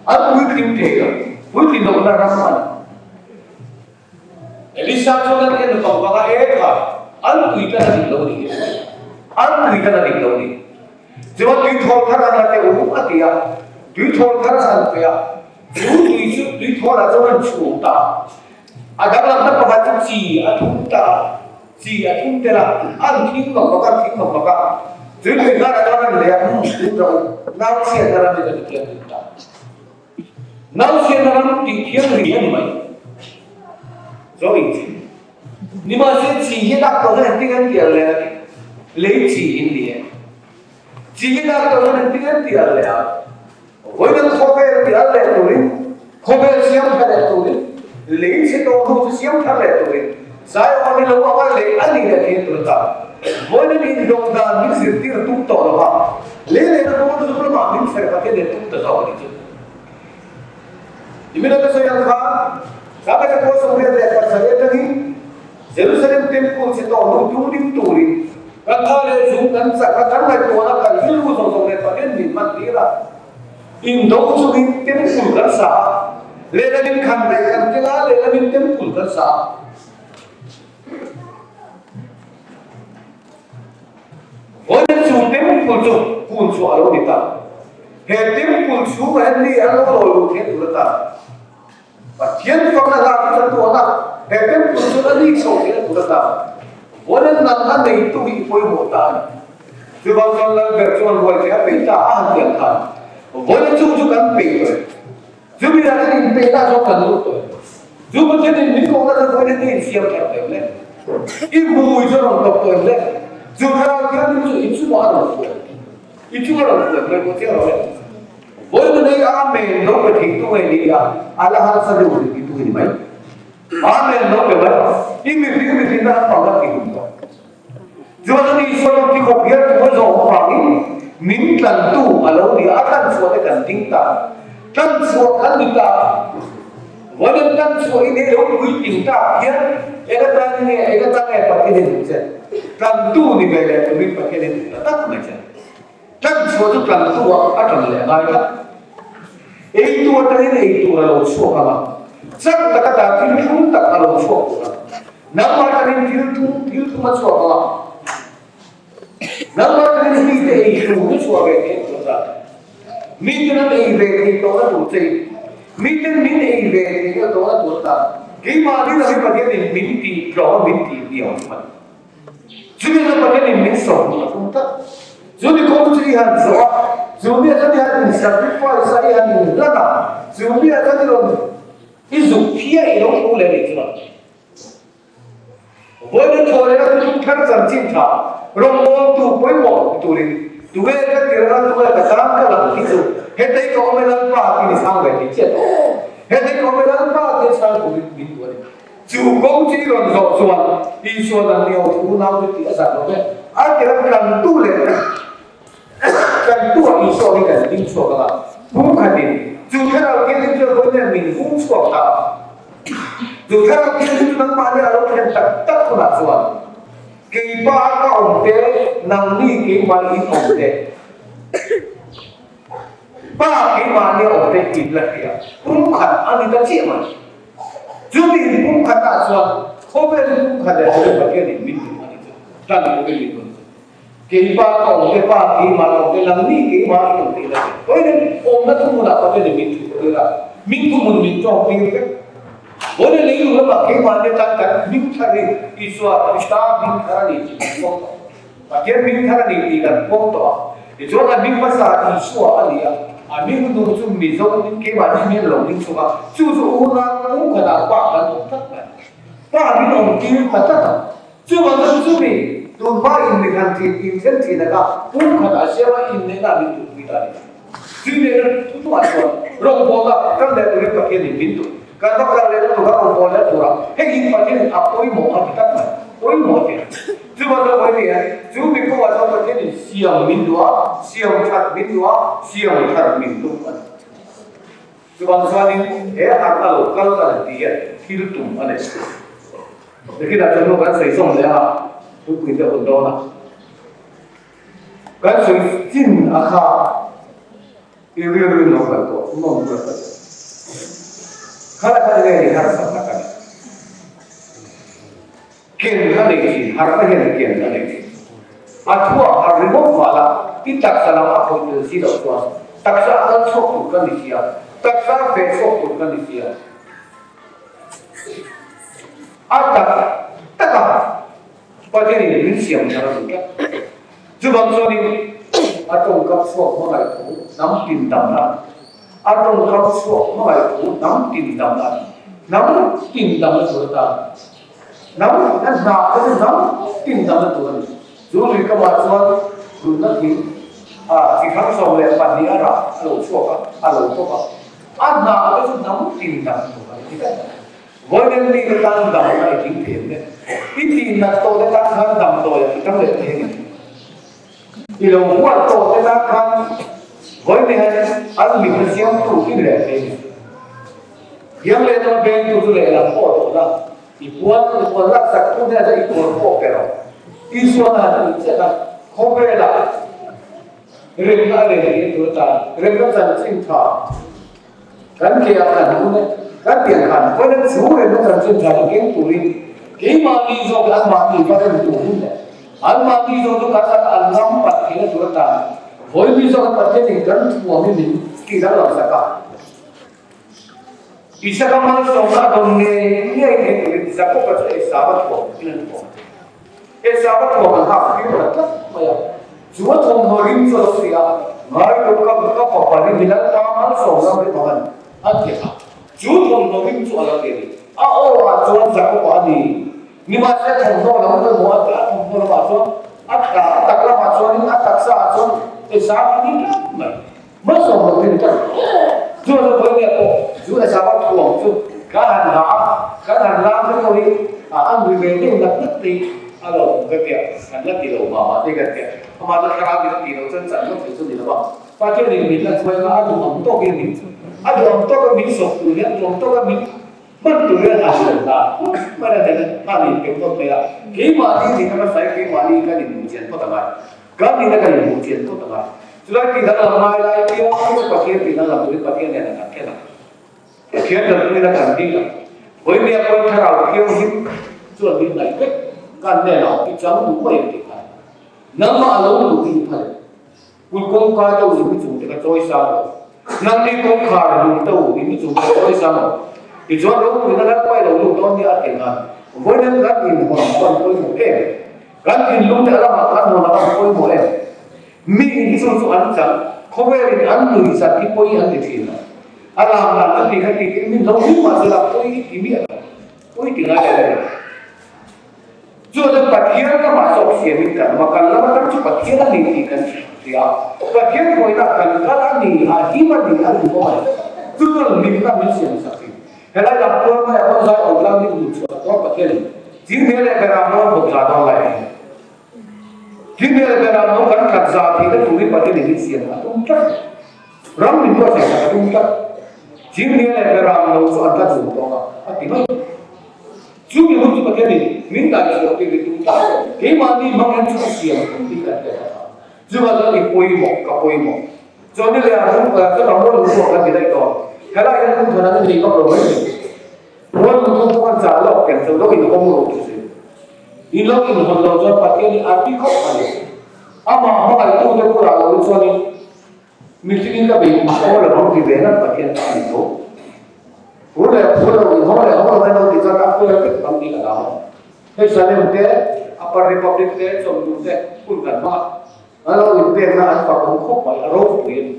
An puitling thei lo, puitlin lohna ram a ni. Elisa chuan an en vang vang a, E kha, an tui tan a dik lo ni hi. An tui tan a dik lo ni. Chuan tuithawl thar an la teh u, a ti a. Tuithawl thar an pe a, chu tui chu tuithawl ah chuan an chhum ta a. A danglamna pakhat chu chi a thum ta a, chi a thum tel a, an thing vak vak a, an thing vak vak a. Tui tui hlan ah chuan an leh a, Umm, tun rawh u, nau chhiatna ram hi ka ti thianghlim ta. Nau chhiatna ram tih thianghlim a ni mai. Zo in chi. Nimahse chi hi dak tawh hian engtin an tial leh a ni? Lei chi in ni e. Chi hi dak tawh hian engtin an tial leh a? Vawiin khawvel tial leh turin, khawvel siam thar leh turin, lei chhe tawh hnu chu siam thar leh turin, Zion hi lo anga lei a ni leh thei tur ta. Vawiin indawm dan min zirtir tum tawh lo va, lei lehna pawn zuk lamah min chher Pathian leh tum ta zawk a ni chu. Nimin ka sawi ang khan, Sakhaw Pawl 87 atangin Jerusalem Temple chhe tawh hnu tum ding turin kan tha leh zung kan chak a, kan ngaihtuahna kan rilru zawng zawng leh Pathian min hman tir a. Indo chungin Temple kan sa a, lehlamin khan daih kan tel a, lehlamin Temple kan sa a. Vawiin chu Temple chu kun chhuah a lo ni ta. He Temple chhungah hian mi an lo lawi luh theih tur atan Pathian fakna hla chu kan tuah a, he Temple chu a lik chho theihna tur atan vawiin nang a neitu hi i pawimawh ta a ni. Chuvang chuan Lalber chuan ruai theih a peih ta a han ti ang khan vawiin chung chu kan peih tawh e. Chumi ah chuan inpeihna zawng kan lut tawh e. Chu Pathianin min kohna chuan vawiin hi insiam thar tawh em le? I hmui chu a rawn tawp tawh em le? Chu thlarau thianghlim chu i chungah a rawn fuh em? I chunga rawn fuh em le? Pawh chiang lo e. Vawiin hi Amen lo pe thei tu nge ni a, a la harsa deuh rih ti tu hi ni mai. Amen lo pe mai. I mihring mihrinna an pang a ti hum tawh. Chuan Isua chu thi khawp hian thu a zawh avangin min tlantu a lo ni a, a tlanchhuah te kan ding ta. Tlanchhuah kan ni ta. Vawiin tlanchhuah i nei lo puitling tak hian eng atan nge, eng atan nge Pathian in duh che? Tlantu ni ve leh turin Pathian in duh ta tak mai che. Tlanchhuah chu tlantu ah a tlan leh ngai tlat. Ei tur atangin ei tur a lo chhuak ang a, chak tak ata thil thlum tak a lo chhuak tur a. Nangmah atangin thil thum thil thum a chhuak ang a, nangmah atangin mite ei tur chu chhuah ve thei tur a. Miten an ei ve thei tawhna tur che in, miten min ei ve theihna tawhna tur atan keimahni lam hi Pathianin min tih tlawm a, min tih hniam a ni. Chumi chu Pathianin min sawm a tum tlat. Chu mi kawng chu i han zawh a, chu mi chuan i han in sacrifice a, i han in hlan a, chu mi chuan i rawn i zuk phia i lo tho leh nih chuan vawiin thaw leh a thuthlung thar chanchin tha rawngbawltu pawimawh turin tunge ka tirh a, tunge ka tan ka lang hi chu hetei ka awm e Lalpa tih ni chhang ve thei chiah tawh. Hetei ka awm e Lalpa tih a chhang turin min duh a ni. Chu kawng chi rawn zawh chuan Isua dang ni ho thu nau te tih a zat lo ve. A tira tlantu leh tlantu ah Isua hi kan ding chhuak ang a, pum khatin chu thlarau thianghlim chuan vawi hian min hung chhuak ta a. Chu thlarau thianghlim chu nangmahni a lo thlen tak tak hunah chuan keipa ka awm te, nangni keimah in awm te, Pa keimahni awm te in la hria, pum khat a ni ta chiah mai. Chumi in pum khatah chuan khawvel pum khat leh khawvel Pathianin min duh a ni chu, tan pawhin min duh a ni chu. Keipa ka awm te, Pa keimah ka awm te, nangni keimah in awm te ila ti. Vawiin awmna thuhmunah Pathianin min thuh tir a, min thuhmun min tawng tir vek. Vawiin leilung lamah keimahni tan kan hming thar hi Isua Krista hming thar a ni tih kan pawm tawh. Pathian hming thar a ni tih kan pawm tawh a, tichuan a hming hmasa Isua a ni a, a hming hnung chu Mizo in keimahni hming a lo hming chhung a, chu chu unau pumkhatah pa kan awm tlat mai. Pa min awm tir ta tlat a, chuvang chuan chumi tun hma in mi han thin inthen thin aka pumkhatah siama inneihna min duhpui ta a ni. Chumi thu thuah chuan rawngbawlna kan leh turin Pathianin min duh. Kan va kal lehna tura rawngbawlna leh tura hei hi Pathianin a pawimawh a ti tak mai. Pawimawh a ti a. Chuvang chuan vawi ni e, chu mi kawngah chuan Pathianin siam min duh a, siam that min duh a, siam thar min duh a ni. Chuvang chuanin he harhna lo kal kan han ti hian thil tum a nei. Nikinah chuan hnu kan sawi zawm leh a, thupui te a hun dawn a. Kan sawi chin a kha i rilru in lo kal tawh nawm tur a kal tawh. Khala kha enge ni harsatna ka nei. Ken a nei thin, harhna hian ken a nei thin. A thuah harh ringawt val a, i taksa lam a khawih tel si loh chuan taksa a kal chhuak tur ka ni si a, taksa a feh chhuak tur ka ni si a. A tak tak a, Pathianin min siam thar a duh tlat. Chuvang chuanin a tawngkam chhuak hmangaih thu hnam tin damna a ni. A tawngkam chhuak hmangaih thu hnam tin damna a ni. Hnam tin damna tur atan hnam a hna te chu hnam tin damna tur a ni. Chu lui kamah chuan hlutna thing a chi hrang 12 a rah a lo chhuak a, a lo tawp a. A hna te chu hnam tin damna tur a ni tih vek. Vawiin mi te tan dam a i tling thei em le? I tih nat tawh te tan khan damdawi a ti tam leh thei em? I lo huat tawh te tan khan vawiin hian an mit a siamtu i ni leh thei em? Thiam leh lama bengtu chu lehlam pawh tawh la, i puan i puan lak sak tu hnenah chuan i kawr pawh pe rawh. Isuan a han tih chiah kha khawvelah remna a len tih tur atan remna chanchin tha Kan ke ah kan hun e, kan pian khan vawiin chu remna chanchin tha chu keng turin keimahni zawk leh anmahni va rem tur hun leh anmahni zawk chu kan laka an ram pat theihna tur atan vawiin mi zawk an Pathianin kan thuam hi min tih danglam sak a. Isaka malsawmna a dawn ngei ngei thei turin Jakoba chu Esava thuam in an thuam a. Esava thuam an hak tir ta tlat mai a. Chu a thawmhnaw rim chu a lo ti a, Ngai lo ka ka fapa rim hi Lalpa malsawmna rim ang a ni, a ti a. Chu thawmhnaw rim chu a lo ti a ni. A aw ah chuan Jakoba a ni. Nimahsela thawmhnaw lam pawimawh a ti a, thawmhnaw lamah chuan a a tak lamah chuanin a taksa ah chuan Esava a ni tlat mai. Malsawm lo rim tlat. Chu a lo vawi nge pawh chu Esava thuam chu ka han ha a, kan han lam te pawh hi a nui ve deuh nat nat te hi a lo awm ka tia, kan la ti lo mah mah te kan tia. Amah chu thlarau in a ti lo chuan chan ngawt thei chu ni lo va. Pathianin min la chuai kha a duh ang tawkin min a duh ang tawka min sawp tur hian duh ang tawka min hman tur hian a hrilh ta mai a nen a han inpe phawt mai a. Keimahni nih kha hmasa hi keimahni kan inhmuh chian phawt a ngai. Kan nihna kan inhmuh chian phawt a ngai. Chulai tih danglam ngai lai piang chu Pathian tih danglam turin Pathian nen a kan khen a. Pathian kan hnena kan ding a, Vawinia pawn thlarau thianghlim chuan min ngaih vek, kan hnenah i chang duh mai ang tih kha nangmah a lo duh hi i phal em? Kul kawngka te u in mi chung te ka chawi sang lo, nangni kawngkhar lung te u in mi chung te ka chawi sang lo, tichuan ropuina Lalpa i lo lut dawn nia a ti ang a, vawiin kan inhawn chuan pawimawh em? Kan thinlung te a lamah kan hawn a van pawimawh em? Mi in chu chu an chang, khawvelin an nui zat hi pawi an ti thin a. A lam dan chu ti kha ti tin min lo hlim mah se la pawi i ti miah lo, pawi ti ngai lo a ni. Chu chuan Pathian lamah zawk siamin kan awm a, kan lam atang chu Pathian a ni tih kan hria a, Pathian hruaina kan kal a ni, a him a ni, a duh bawk a ni. Chu chuan hlimna min siam sak thin. Helai lam tuar maiah pawh zai awm tlang ding duh chhuah tuar Pathianin Chinghne leh Beram rawn bawk za dawn lai a ni. Thil ber ah no kan khat za theihna turin Pathian in min siam a tum tlat. Ram min buatsaih sak a tum tlat. Thil ber leh ber ah no chu an tla dun tawk a, a ti mai. Chu mi hun chu Pathian in min daihchhuah tir i tum tlat. Keimahni hmang hian chu a siam tum tih kan hriat a tha. Chuvang chuan i pawimawh, ka pawimawh. Chuan ni leh ah hun ka ram rawn luh pawh kan ti daih tawh. Helai hian hun thawn an nei vak lo mai thei. Rawn luh pawh kan chah lawk kem chu lo inhawng lo chu si. I lo inhawn lo chuan Pathian hi a ti khawp a ni. Amah hmangaihtute bulah lo hi chuanin mihringin ka bei aw lo ang ti ve ngat Pathian kha a ni tho. Phur leh phur lo, inhawng leh hawng lo en lo ti chuan a phur vek ang tih ka hlau a. Hei Salem te, Upper Republic te, Chawmnu te hun kan hmang a, an lo inpekna an fak awm khawp mai, a ropui a ni.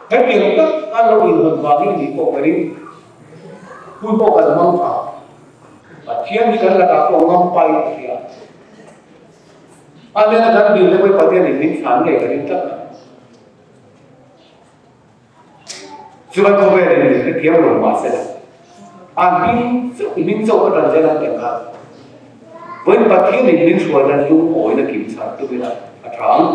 Hetiang tak an lo inhawn vangin nih pawh ka ring. Hun pawh kan hmang tha. Pathian hi kan lakah pawh ngam pai a hria. A nena kan dil te pawh hi Pathianin min chhan ngei ka ring tlat mai. Chuan khawvelin min hrethiam lo mahsela an hming chauh i hming chauh atan zel an tih ang khan vawiin Pathianin min hruai nan lungawina kim chhan tum ila a tha ang.